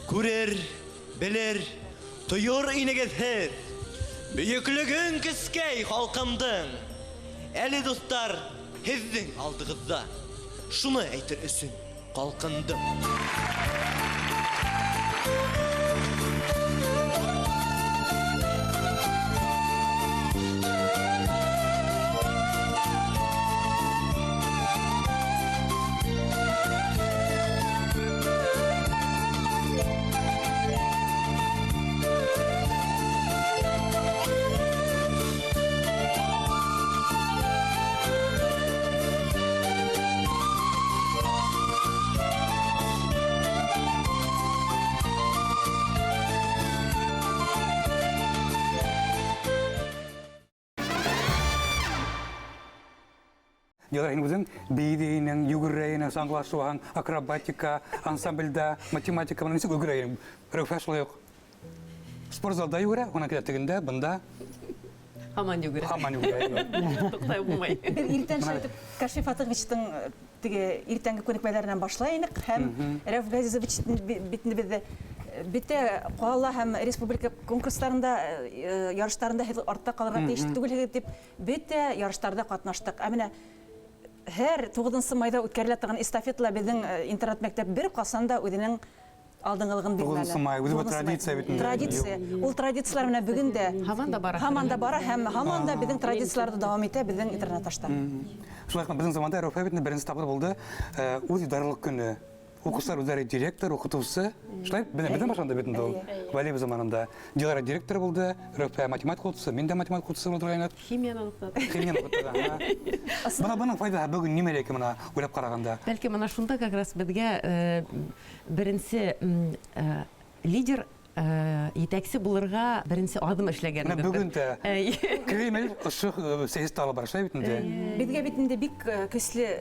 Күрер, белер, тойор инегеҙ һеҙ, бөйөклөгөн кескәй халҡымдың. Әле, дуҫтар, һеҙҙең алдығыҙҙа шуны әйтер өсөн ҡалҡындым. Дилара, һин үҙең бейҙе инең, йүгерә инең, саңғылашыуһың, акробатика, ансамблдә, математика, бына нисек өлгөрә инең? Рәүфә шулай уҡ спортзалда йүгерә, унан килә тегендә, бында. Һаман йүгерә. Һаман йүгерә. Туҡтай булмай. Беҙ иртән шулай итеп Кашиф Фатыховичтың теге иртәнге күнекмәләренән башлай инек һәм Рәүф Ғәзизович бит инде беҙҙе бөтә ҡала һәм республика конкурстарында, ярыштарында һеҙ артта ҡалырға тейеш түгелһегеҙ тип бөтә ярыштарҙа ҡатнаштыҡ. Ә менә һәр 9 майҙа үткәрелә торған эстафетала беҙҙең интернат мәктәп бер ҡасан да үҙенең алдынғылығын бирмәне. 9 май, үҙе бер традиция бит инде. Традиция. Ул традициялар менән бөгөн дә һаман да бара. Һаман да бара һәм һаман да беҙҙең традицияларҙы дауам итә беҙҙең интернаташта. Шулай уҡ беҙҙең заманда Рәүфә бит инде беренсе тапҡыр булды, үҙ идаралыҡ көнө. Уҡыусылар үҙҙәре директор, уҡытыусы. Шулай беҙҙең башланды бит инде ул. Вәлиев заманында. Дилара директор булды, Рәүфә математика уҡытыусы, мин дә математика уҡытыусы булдырғайныҡ. Химияны уҡытты. Химияны уҡытты, ага. Бына бының файҙаһы бөгөн нимәлә икән бына уйлап ҡарағанда? Бәлки бына шунда как раз беҙгә беренсе лидер етәксе булырға беренсе аҙым эшләгән. Менә бөгөн дә Кремль ошо сәйәсәт алып бара, шулай бит инде. Беҙгә бит инде бик көслө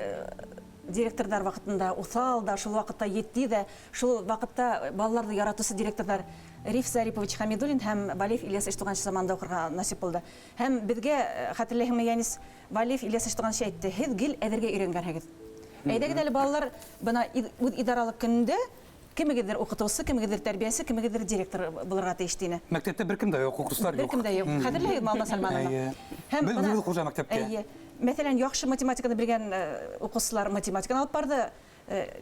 директорҙар ваҡытында уҫал да, шул ваҡытта етди ҙә, шул ваҡытта балаларҙы яратыусы директорҙар Риф Зарипович Хамидуллин һәм Валиев Ильяс Иштуғанов заманында уҡырға насип булды. Һәм беҙгә, хәтерләйһеңме, Янис, Валиев Ильяс Иштуғанович әйтте, һеҙ гел әҙергә өйрәнгәнһегеҙ. Әйҙәгеҙ әле балалар, бына үҙ идаралыҡ көнөндә кемегеҙҙер уҡытыусы, кемегеҙҙер тәрбиәсе, кемегеҙҙер директор булырға тейеш тине. Мәктәптә бер кем дә юҡ, уҡытыусылар юҡ. Бер кем дә юҡ. Хәтерләйһегеҙме, Алма Сальмановна? Эйе. Һәм Беҙ бына үҙебеҙ хужа мәктәпкә. Эйе. Мәҫәлән, яҡшы математиканы белгән уҡыусылар математиканы алып барҙы.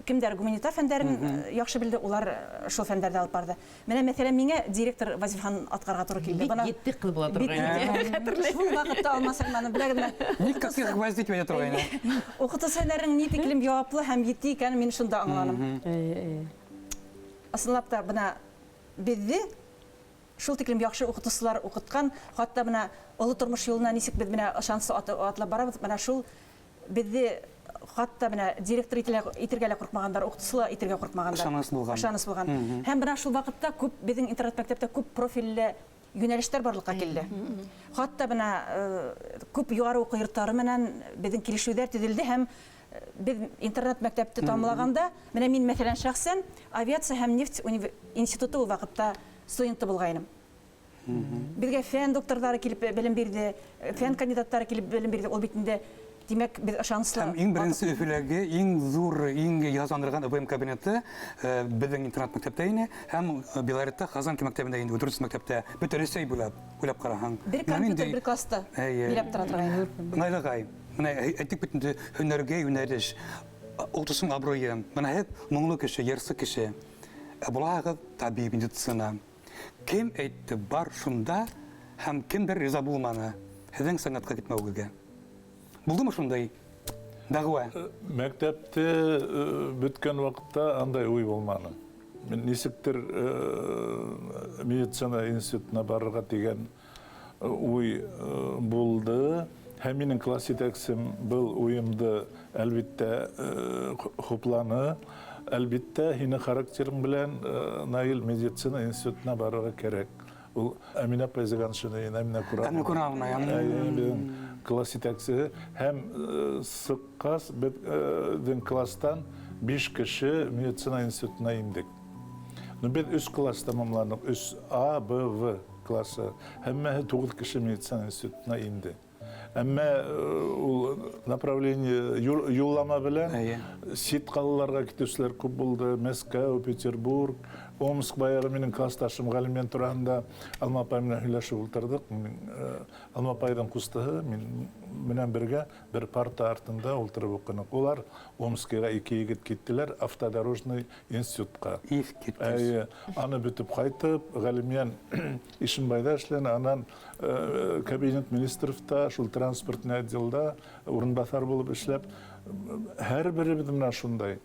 Кемдәр гуманитар фәндәрен яҡшы белде, улар шул фәндәрҙе алып барҙы. Менә, мәҫәлән, миңә директор вазифаһын атҡарға тура килде. Бик Бына етте ҡыҙ була бик торғайны. етте. Хәтерләйм. Шул ваҡытта Алма Сальмановна беләгеҙме? Никаких гвоздей тибә торғайны. Уҡытыусы һөнәренең ни тиклем яуаплы һәм етди икәнен мин шунда аңланым. Ысынлап та, бына беҙҙе шул тиклем яҡшы уҡытыусылар уҡытҡан, хатта бына оло тормош юлына нисек беҙ менә ышаныслы атлап барабыҙ, бына шул беҙҙе хатта бына директор итергә лә ҡурҡмағандар, уҡытыусы ла итергә ҡурҡмағандар. Ышаныс булған. Ышаныс булған. Һәм бына шул ваҡытта күп беҙҙең интернат мәктәптә күп профилле йүнәлештәр барлыҡҡа килде. Хатта бына күп юғары уҡыу йорттары менән беҙҙең килешеүҙәр төҙөлдө һәм беҙ интернат мәктәпте тамамлағанда, менә мин, мәҫәлән, шәхсән авиация һәм нефть институты ул ваҡытта студенты булғайным. Беҙгә фән докторҙары килеп белем бирҙе, фән кандидаттары килеп белем бирҙе. Ул бит инде, тимәк, беҙ ышаныслы. Һәм иң беренсе Өфөләге, иң ҙур, иң йыһазландырған ЭВМ кабинеты беҙҙең интернат мәктәптә ине һәм Белоретта Хазанки мәктәбендә инде, дүртенсе мәктәптә бөтә Рәсәй буйлап, уйлап ҡараһаң. Бер Менә компьютер, ниндәй бер класста Эйе. биләп тора торғайны. Наил ағай, менә әйтик бит инде, һөнәргә йүнәлеш, уҡытыусының абруйы. Бына һеҙ моңло кеше, йырсы кеше. Ә булаһығыҙ табип медицина. Кем әйтте бар шунда һәм кемдер риза булманы һеҙҙең сәнғәткә китмәүегеҙгә? Булдымы шундай дәғүә? Мәктәпте бөткән ваҡытта андай уй булманы. Мин нисектер медицина институтына барырға тигән уй булды. Һәм минең класс етәксем был уйымды әлбиттә хупланы. Әлбиттә, һинең характерың белән Наил медицина институтына барырға кәрәк. Ул Әминә апай Зиганшина, Әминә Курамова. Әминә Курамовна, я. Әйе, беҙҙең класс етәксеһе. Һәм сыҡҡас, беҙҙең класстан 5 кеше медицина институтына индек. Беҙ 3 класс тамамланыҡ, 3 А, Б, В классы. Һәммәһе 9 кеше медицина институтына инде. Әммә ул направление юллама белән сит ҡалаларға китеүселәр күп булды. Мәскәү, Петербург, Омск. Баяғы минең классташым Ғәлимйән тураһында Алма апай менән һөйләшеп ултырҙыҡ. Алма апайҙың ҡустыһы мин менән бергә бер парта артында ултырып уҡыныҡ. Улар Омскиға ике егет киттеләр автодорожный институтҡа. Әйе, аны бөтөп ҡайтып, Ғәлимйән Ишембайҙа эшләне, анан кабинет министровта, шул транспортный отделда урынбаҫар булып эшләп, һәр беребеҙ менән шундай.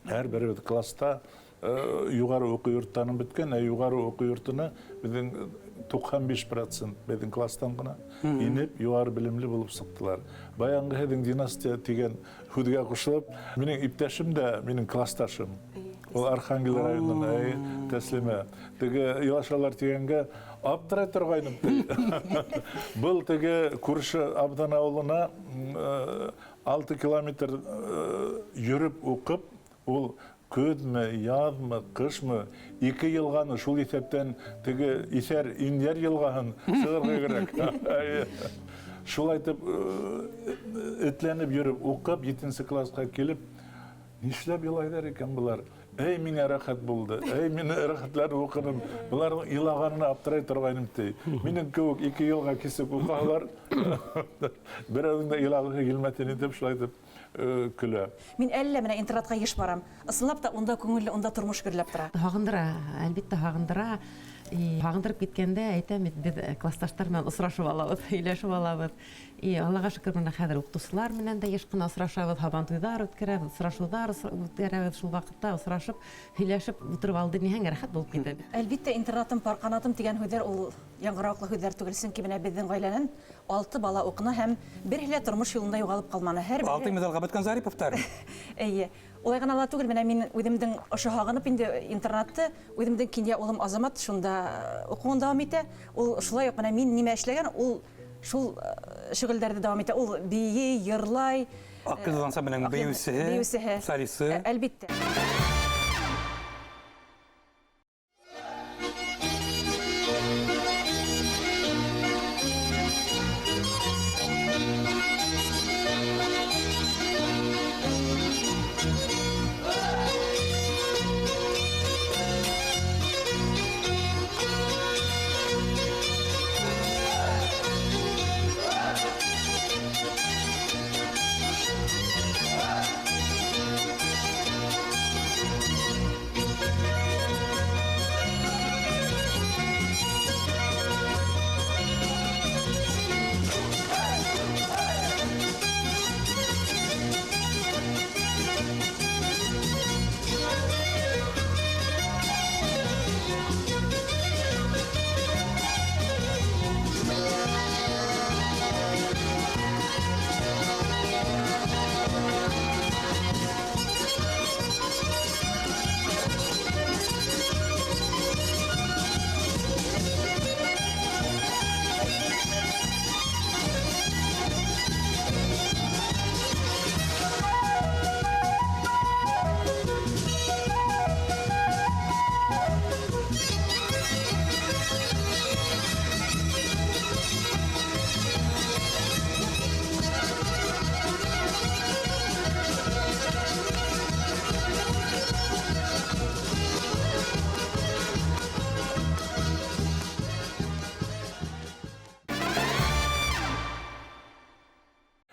Һәр беребеҙ класста юғары уҡыу йорттарын бөткән, ә юғары уҡыу йортона беҙҙең 95% беҙҙең класстан ғына инеп, юғары белемле булып сыҡтылар. Баянғы һеҙҙең династия тигән һүҙгә ҡушылып, минең иптәшем дә минең классташым. Ул Архангел районынан, әй, Тәслимә. Теге илашалар тигәнгә аптырай торғайным. Был теге күрше Абҙан ауылына 6 километр йөрөп уҡып, ул көҙмө, яҙмы, ҡышмы, 2 йылғаны, шул иҫәптән теге Иҫәр, Инйәр йылғаһын сығырға кәрәк. Шулай итеп, этләнеп йөрөп уҡып, 7-нсе классҡа килеп, нишләп илайҙар икән былар? Эй, миңә рәхәт булды, эй, мин рәхәтләнеп уҡыным. Быларҙың илағанына аптырай торғайным, ти. Минең кеүек 2 йылға кисеп уҡыһалар, берәүҙең дә илағыһы килмәҫ ине, тип шулай итеп көлә. Мин әллә менә интернатҡа йыш барам. Ысынлап та унда күңелле, унда тормош гөрләп тора. Һағындыра, әлбиттә һағындыра. Һағындырып киткәндә әйтәм бит, беҙ классташтар менән осрашып алабыҙ, һөйләшеп алабыҙ. Аллаға шөкөр, менә хәҙер уҡытыусылар менән дә йыш ҡына осрашабыҙ, һабантуйҙар үткәрәбеҙ, осрашыуҙар үткәрәбеҙ. Шул ваҡытта осрашып, һөйләшеп ултырып алды ниһәң рәхәт булып китә. Әлбиттә, интернатым, пар ҡанатым тигән һүҙҙәр ул яңғырауыҡлы һүҙҙәр түгел, сөнки менә беҙҙең ғаиләнән 6 бала уҡыны һәм береһе лә тормош юлында юғалып ҡалманы. Һәр береһе 6 медалға бөткән Зариповтар. Эйе. Улай ғына ла түгел, менә мин үҙемдең ошо һағынып инде интернатты, үҙемдең кинйә улым Азамат шунда уҡыуын дауам итә. Ул шулай уҡ менә мин нимә эшләгән, ул шул шөғөлдәрҙе дауам итә. Ул бейей, йырлай. Аҡ йолдоҙ ансамбленең бейеүсеһе, бейеүсеһе. солисы. Әлбиттә.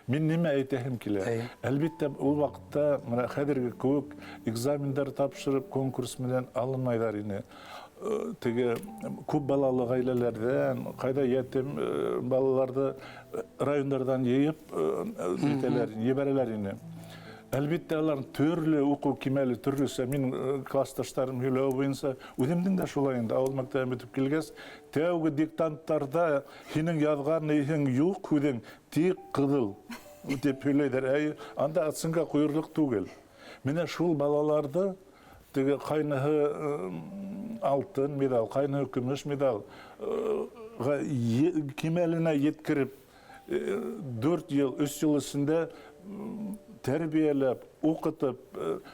Мин нимә әйтәһем килә? Әлбиттә, ул ваҡытта менә хәҙерге кеүек экзамендар тапшырып, конкурс менән алынмайҙар ине. Теге күп балалы ғаиләләрҙән, ҡайҙа ятим балаларҙы райондарҙан йыйып, нитәләр, ебәрәләр ине. Әлбиттә, алар төрлө уҡыу кимәле, төрлөсә. Мин классташтарым һөйләүе буйынса, үҙемдең дә шулай инде, ауыл мәктәбен бөтөп килгәс, тәүге диктанттарҙа һинең яҙған ниһең юҡ, һүҙең тик ҡыҙыл тип һөйләйҙәр. Әй, анда оценка ҡуйырлыҡ түгел. Менә шул балаларҙы теге ҡайныһы алтын медаль, ҡайныһы көмөш медаль кимәленә еткереп, 4 йыл, 3 йыл эсендә Тәрбиәләп, уҡытып,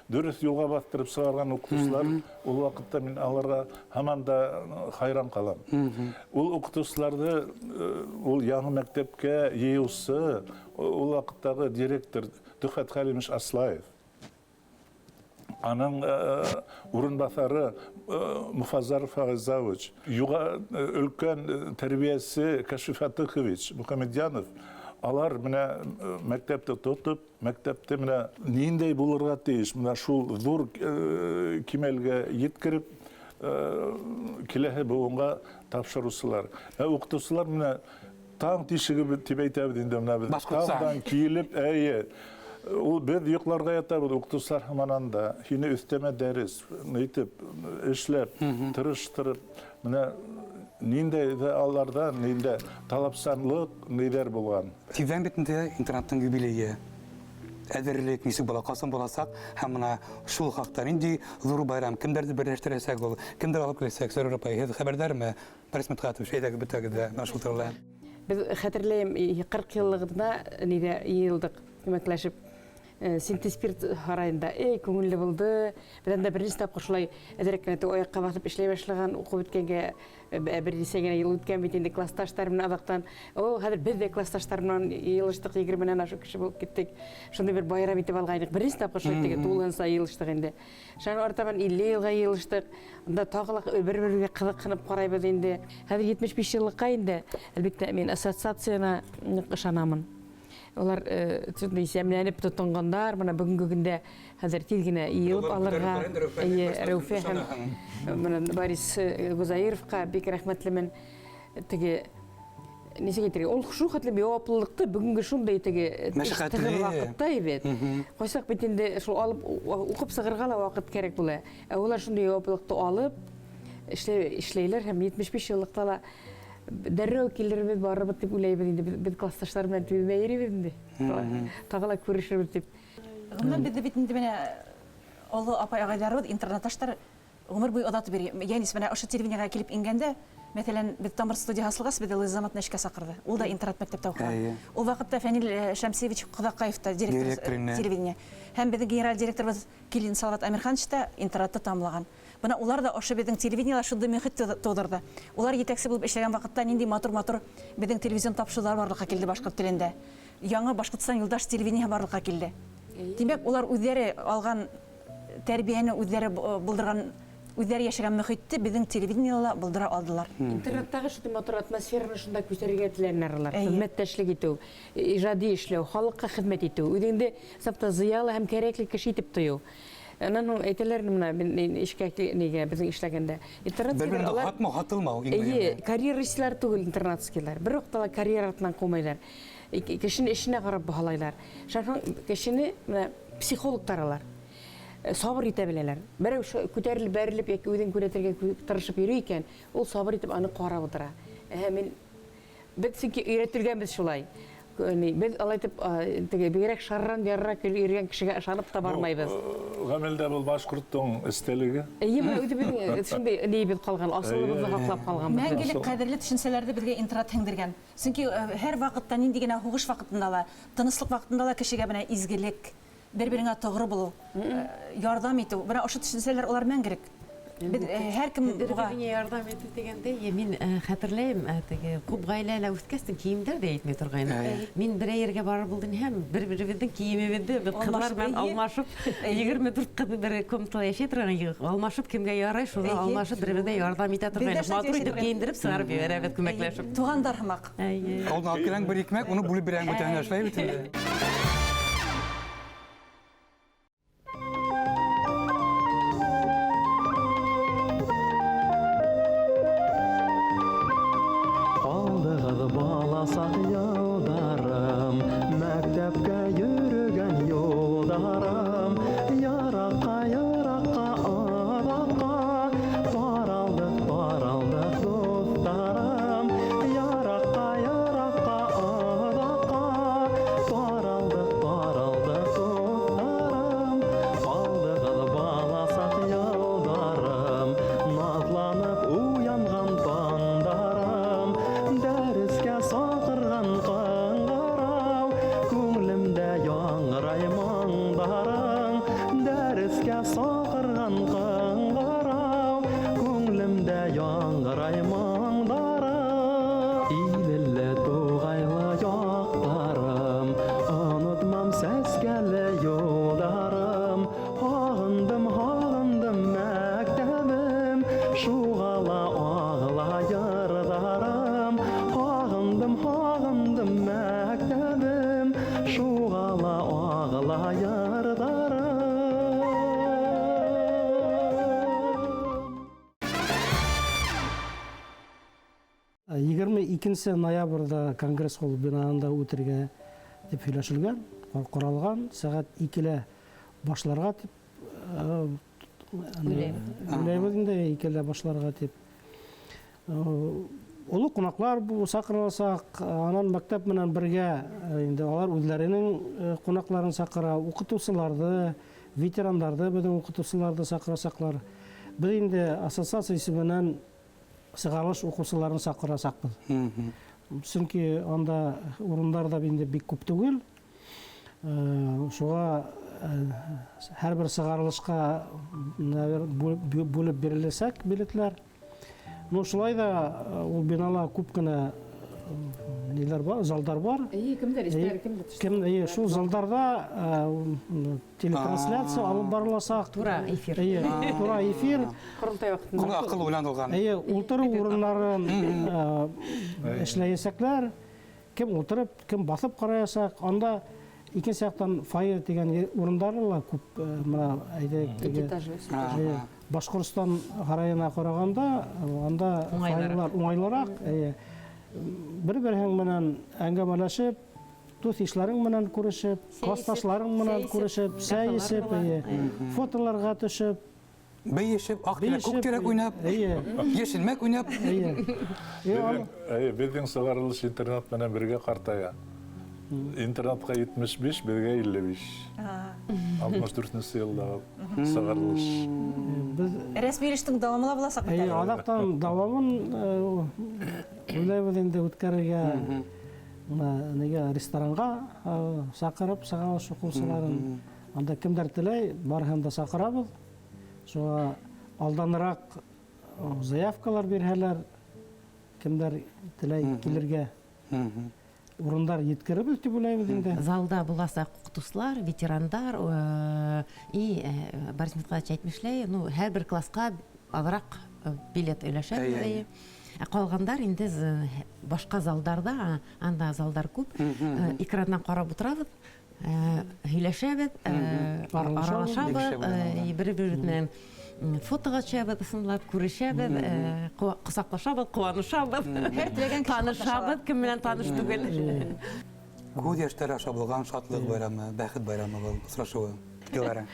дөрөҫ юлға баҫтырып сығарған уҡытыусылар, ул ваҡытта мин аларға һаман да хайран ҡалам. Ул уҡытыусыларҙы ул яңы мәктәпкә йыйыусы, ул ваҡыттағы директор Төхәт Хәлимович Аслаев, аның урынбаҫары Муфазар Фағизович, өлкән тәрбиәсе Кәшиф Фатыхович Мөхәммәтйәнов, алар менә мәктәпте тотоп, мәктәпте менә ниндәй булырға тейеш, менә шул ҙур кимәлгә еткереп, киләһе быуынға тапшырыусылар. Ә уҡытыусылар менә таң тишеге тип әйтәбеҙ инде, менә беҙ таңдан килеп, әйе, ул беҙ йоҡларға ятабыҙ, уҡытыусылар һаман анда, һине өҫтәмә дәрес, итеп, эшләп, тырыштырып, менә ниндәй ҙә аларҙа, ниндәй талапсанлыҡ, ниҙәр булған. Тиҙҙән бит инде интернаттың юбилейы. Әҙерлек нисек була, ҡасан буласаҡ, һәм бына шул хаҡта ниндәй ҙур байрам, кемдәрҙе берләштерәсәк ул, кемдәр алып киләсәк, Сәрүр апай, һеҙ хәбәрҙәрме? Борис Мидхатович, әйҙәгеҙ бөтәгеҙ ҙә бына шул турала. Беҙ хәтерләйем, 40 йыллығында ниҙә йыйылдыҡ, күмәкләшеп. Синтеспирт һарайында, эй, күңелле булды. Беҙ анда беренсе тапҡыр шулай әҙерәк кенә аяҡҡа баҫып эшләй башлаған, уҡып бөткәнгә бер нисә генә йыл үткән бит инде, классташтар менән аҙаҡтан. О, хәҙер беҙ ҙә классташтар менән йыйылыштыҡ, 20-нән ашыу кеше булып киттек. Шундай бер байрам итеп алғайныҡ. Беренсе тапҡыр шулай теге тулыһынса йыйылыштыҡ инде. Шунан артабан 50 йылға йыйылыштыҡ. Унда тағы ла бер-беребеҙгә ҡыҙыҡһынып ҡарайбыҙ инде. Хәҙер 75 йыллыҡҡа инде, әлбиттә, мин ассоциацияна ныҡ ышанамын. Улар шундай исәмләнеп тотонғандар, бына бөгөнгө көндә хәҙер тиҙ генә йыйылып алырға. Эйе, Рәүфә һәм бына Борис Гузаировҡа бик рәхмәтлемен. Теге нисек әйтергә, ул шул хәтлем яуаплылыҡты бөгөнгө шундай теге Мәшәҡәтле. ваҡытта бит. Ҡайсаҡ бит инде шул алып уҡып сығырға ла ваҡыт кәрәк була. Ә улар шундай яуаплылыҡты алып эшләйләр һәм 75 йыллыҡта ла дәррәү килербеҙ, барырбыҙ тип уйлайбыҙ инде. Беҙ классташтар менән түҙмәй йөрөйбөҙ инде. Тағы ла күрешербеҙ тип. Ғөмүмән, беҙҙе бит инде менә оло апай ағайҙарыбыҙ, интернатташтар ғүмер буйы оҙатып йөрөй. Йәнис, менә ошо телевидениеға килеп ингәндә, мәҫәлән, беҙ Тамыр студияһы асылғас, беҙҙе Луиза Заматовна эшкә саҡырҙы. Ул да интернат мәктәптә уҡыған. Ул ваҡытта Фәнил Шәмсиевич Ҡоҙаҡаев та директор телевидения. Һәм беҙҙең генераль директорыбыҙ Килин Салават Әмирханович та интернатты тамамлаған. Бына улар да ошо беҙҙең телевидениела шундай мөхит тыуҙырҙы. Улар етәксе булып эшләгән ваҡытта ниндәй матур-матур беҙҙең телевизион тапшырыуҙар барлыҡҡа килде башҡорт телендә. Яңы Башҡортостан юлдаш телевидениеһы барлыҡҡа килде. Тимәк, улар үҙҙәре алған тәрбиәне, үҙҙәре булдырған, үҙҙәре йәшәгән мөхитте беҙҙең телевидениела булдыра алдылар. Интернеттағы шундай матур атмосфераны шунда күтәрергә теләнеләр улар. Хеҙмәттәшлек итеү, ижади эшләү, халыҡҡа хеҙмәт итеү, үҙеңде сафта зыялы һәм кәрәкле кеше итеп тойоу. Анан һуң әйтәләр менә, мин эшкә нигә беҙҙең эшләгәндә. Интернатскийлар Бер-береңде алар һатмау, һатылмау иң Эйе, мөһиме. карьеристлар түгел интернатскийлар. Бер ваҡытта ла карьера артынан ҡыумайҙар. Кешене эшенә ҡарап баһалайлар. Шунан һуң кешене менә психологтар алар. Сабыр итә беләләр. Берәү күтәрелеп бәрелеп йәки үҙен күрәтергә тырышып йөрөй икән, ул сабыр итеп аны ҡарап ултыра. Мин беҙ сөнки өйрәтелгәнбеҙ шулай. Беҙ алай итеп, теге бигерәк шарран ярыраҡ йөрөгән кешегә ышанып та бармайбыҙ. Ғәмәлдә был башҡорттоң эстәлеге. Эйе, бына үҙебеҙҙең шундай нейебеҙ ҡалған, асылыбыҙҙы һаҡлап ҡалған. Мәңгелек ҡәҙерле төшөнсәләрҙе беҙгә интернат һеңдергән. Сөнки һәр ваҡытта ниндәй генә һуғыш ваҡытында ла, тыныслыҡ ваҡытында ла кешегә бына изгелек, бер-береңә тоғро булыу, ярҙам итеү. Бына ошо төшөнсәләр улар мәңгелек. Беҙ һәр кем Бер уға береңә ярҙам итеү тигәндә, мин хәтерләйем, теге күп ғаиләлә үҫкәстең кейемдәр ҙә етмәй торғайны. Мин берәй ергә барып булдым һәм бер-беребеҙҙең кейемебеҙҙе беҙ ҡыҙҙар менән алмашып, 24 ҡыҙ бер комнатала йәшәй торған, алмашып кемгә ярай, шуны алмашып бер-беребеҙгә ярҙам итә торғайны. Беҙҙә шулай Матур итеп йәшәй кейендереп сығарып ебәрәбеҙ күмәкләшеп. Туғандар һымаҡ. Ауылдан алып киләң бер икмәк, уны бүлеп бирәң бүтәненә, шулай бит инде. Ҡалдығыҙ баласаҡ йылдарым, мәктәпкә йөрөгән юлдарым, яраҡҡа, яраҡҡа, оҙаҡҡа, таралдыҡ, таралдыҡ дуҫтарым, яраҡҡа, яраҡҡа, оҙаҡҡа, таралдыҡ. юлдарым. Һағындым, һағындым мәктәбем, шуға ла ағыла йырҙарым. Һағындым, һағындым мәктәбем, шуға ла ағыла йырҙарым. 22 ноябрҙа Конгресс холл бинаһында үтергә тип һөйләшелгән, ҡаралған, сәғәт 2-лә башларға тип уйлайбыҙ инде, 2-лә башларға тип. Оло ҡунаҡлар саҡырыласаҡ, анан мәктәп менән бергә инде алар үҙҙәренең ҡунаҡларын саҡыра, уҡытыусыларҙы, ветерандарҙы, беҙҙең уҡытыусыларҙы саҡырасаҡлар. Беҙ инде ассоциация исеменән сығарылыш уҡыусыларын саҡырасаҡбыҙ. Сөнки анда урындар да инде бик күп түгел. Шуға һәр бер сығарылышҡа бүлеп биреләсәк билетлар. Ну, шулай да ул бинала күп кенә ниләр бар, залдар бар. Эйе, кемдер истәр, кемдер төштө. Кем, эйе, шул залдарда телетрансляция алып барыласаҡ. Тура эфир. Эйе, тура эфир. Ҡоролтай ваҡытында. Ул аҡыл уйланылған. Эйе, ултырыу урыннарын эшләйәсәкләр. Кем ултырып, кем баҫып ҡараясаҡ. Анда икенсе яҡтан фойе тигән урындары ла күп, мына әйҙә, Башҡортостан һарайына ҡарағанда анда фойелар уңайлыраҡ. Бер-береһең менән әңгәмәләшеп, дуҫ-ишләрең менән күрешеп, классташларың менән күрешеп, сәй эсеп, фотоларға төшөп, бейешеп, аҡ тирәк, күк тирәк уйнап, йәшелмәк уйнап. Беҙҙең сығарылыш интернат менән бергә ҡартая. Интернатҡа 75, беҙгә 55. 64-нсе йылдағы сығарылыш. Рәсми эштең дауамы ла буласаҡ бит әле. Аҙаҡтан дауамын уйлайбыҙ инде үткәрергә. Нигә ресторанға саҡырып сығарылыш уҡыусыларын. Анда кемдәр теләй, барыһын да саҡырабыҙ. Шуға алданыраҡ заявкалар бирһәләр, кемдәр теләй килергә. Урындар еткеребеҙ тип уйлайбыҙ инде. Залда буласаҡ уҡытыусылар, ветерандар и Борис Михайлович әйтмешләй, ну, һәр бер класҡа аҙыраҡ билет өләшәбеҙ. Ә ҡалғандар инде башҡа залдарҙа, анда залдар күп, экрандан ҡарап ултырабыҙ, һөйләшәбеҙ, аралашабыҙ, бер-беребеҙ менән фотоға төшәбеҙ, ысынлап күрешәбеҙ, ҡосаҡлашабыҙ, ҡыуанышабыҙ, танышабыҙ, кем менән таныш түгел. Күҙ йәштәре аша булған шатлыҡ байрамы, бәхет байрамы был осрашыуы. Дилара.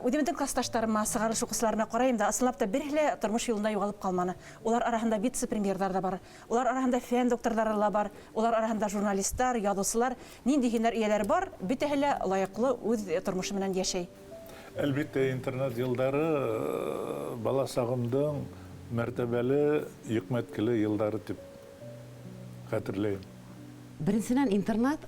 Үҙемдең класташтарыма, сығарылыш уҡыусыларына ҡарайым да, ысынлап та береһе лә тормош юлында юғалып ҡалманы. Улар араһында вице-премьерҙар ҙа бар, улар араһында фән докторҙары ла бар, улар араһында журналисттар, яҙыусылар, ниндәй һөнәр эйәләре бар, бөтәһе лә лайыҡлы үҙ тормошо менән йәшәй. Әлбиттә, интернат йылдары бала сағымдың мәртәбәле, йөкмәткеле йылдары тип хәтерләйем. Беренсенән, интернат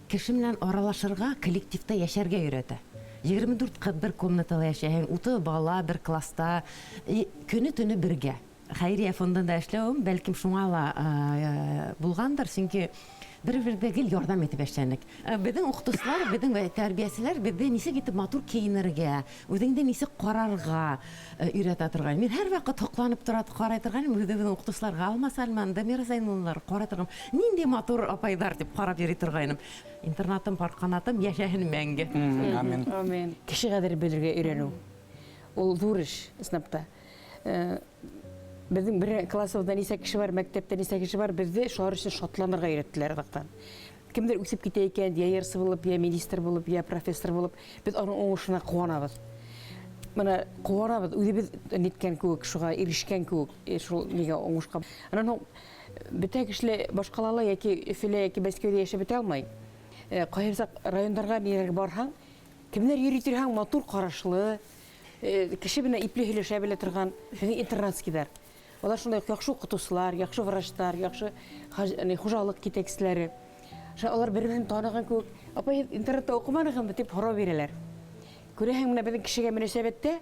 кеше менән аралашырға, коллективта йәшәргә өйрәтә. 24 ҡыҙ бер комнатала йәшәһәң, 30 бала бер класста, көнө-төнө бергә. Хәйриә фондында эшләүем бәлкем шуңа ла булғандыр, сөнки бер-беребеҙгә гел ярҙам итеп эшләнек. Беҙҙең уҡытыусылар, беҙҙең тәрбиәселәр беҙҙе нисек итеп матур кейенергә, үҙеңде нисек ҡарарға өйрәтә торған. Мин һәр ваҡыт һоҡланып тора, ҡарай торған, үҙебеҙҙең уҡытыусыларға Алма Сальман, Дамира Зайнуллалар ҡарай торған. Ниндәй матур апайҙар тип ҡарап йөрөй торғайным. Интернатым, пар ҡанатым йәшәһен мәңге. Амин. Амин. Кеше ҡәҙере белергә өйрәнеү. Ул ҙур эш, ысынлап та. Беҙҙең бер классыбыҙҙа нисә кеше бар, мәктәптә нисә кеше бар, беҙҙе шулар өсөн шатланырға өйрәттеләр аҙаҡтан. Кемдер үҫеп китә икән, йә йырсы булып, йә министр булып, йә профессор булып, беҙ уның уңышына ҡыуанабыҙ. Бына ҡыуанабыҙ, үҙебеҙ ниткән кеүек, шуға ирешкән кеүек, шул нигә уңышҡа. Анан һуң бөтә кеше баш ҡалала йәки Өфөлә йәки Мәскәүҙә йәшәп бөтә алмай. Ҡайһы саҡ райондарға ниләргә барһаң, кемдәр йөрөй торһаң, матур ҡарашлы, кеше менән ипле һөйләшә белә торған беҙҙең интернатскийҙар. Улар шундай яҡшы уҡытыусылар, яҡшы врачтар, яҡшы хужалыҡ етәкселәре. Шунда улар бер-береһен таныған кеүек, апай, һеҙ интернатта уҡыманығыҙмы тип һорау бирәләр. Күрәһең, менә беҙҙең кешегә мөнәсәбәттә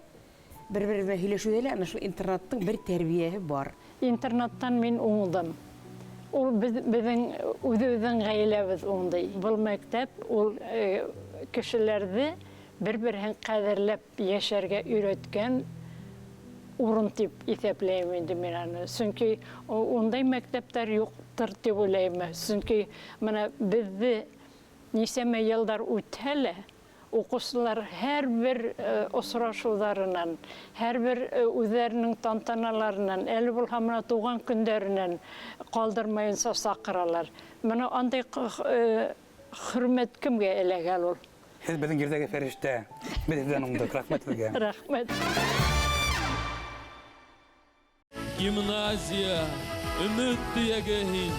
бер-беребеҙ менән һөйләшеүҙә лә ана шул интернаттың бер тәрбиәһе бар. Интернаттан мин уңдым. Ул беҙҙең үҙебеҙҙең ғаиләбеҙ уңды. Был мәктәп ул Кешеләрҙе бер-береһен ҡәҙерләп йәшәргә өйрәткән урын тип иҫәпләйем инде мин аны. Сөнки ундай мәктәптәр юҡтыр тип уйлайым. Сөнки мына беҙҙе нисәмә йылдар үтһә лә, уҡыусылар һәр бер осрашыуҙарынан, һәр бер үҙҙәренең тантаналарынан, әле булһа мына тыуған көндәренән ҡалдырмайынса саҡыралар. Мына андай хөрмәт кемгә эләгә ул? Һеҙ беҙҙең ерҙәге фәрештә. Беҙ һеҙҙән уңдыҡ. Рәхмәт һеҙгә. Рәхмәт. Гимназия, өмөт төйәге һин.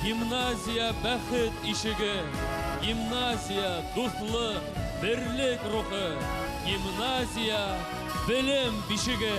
Гимназия бәхет ишеге. Гимназия дуҫлыҡ, берлек рухы. Гимназия белем бишеге.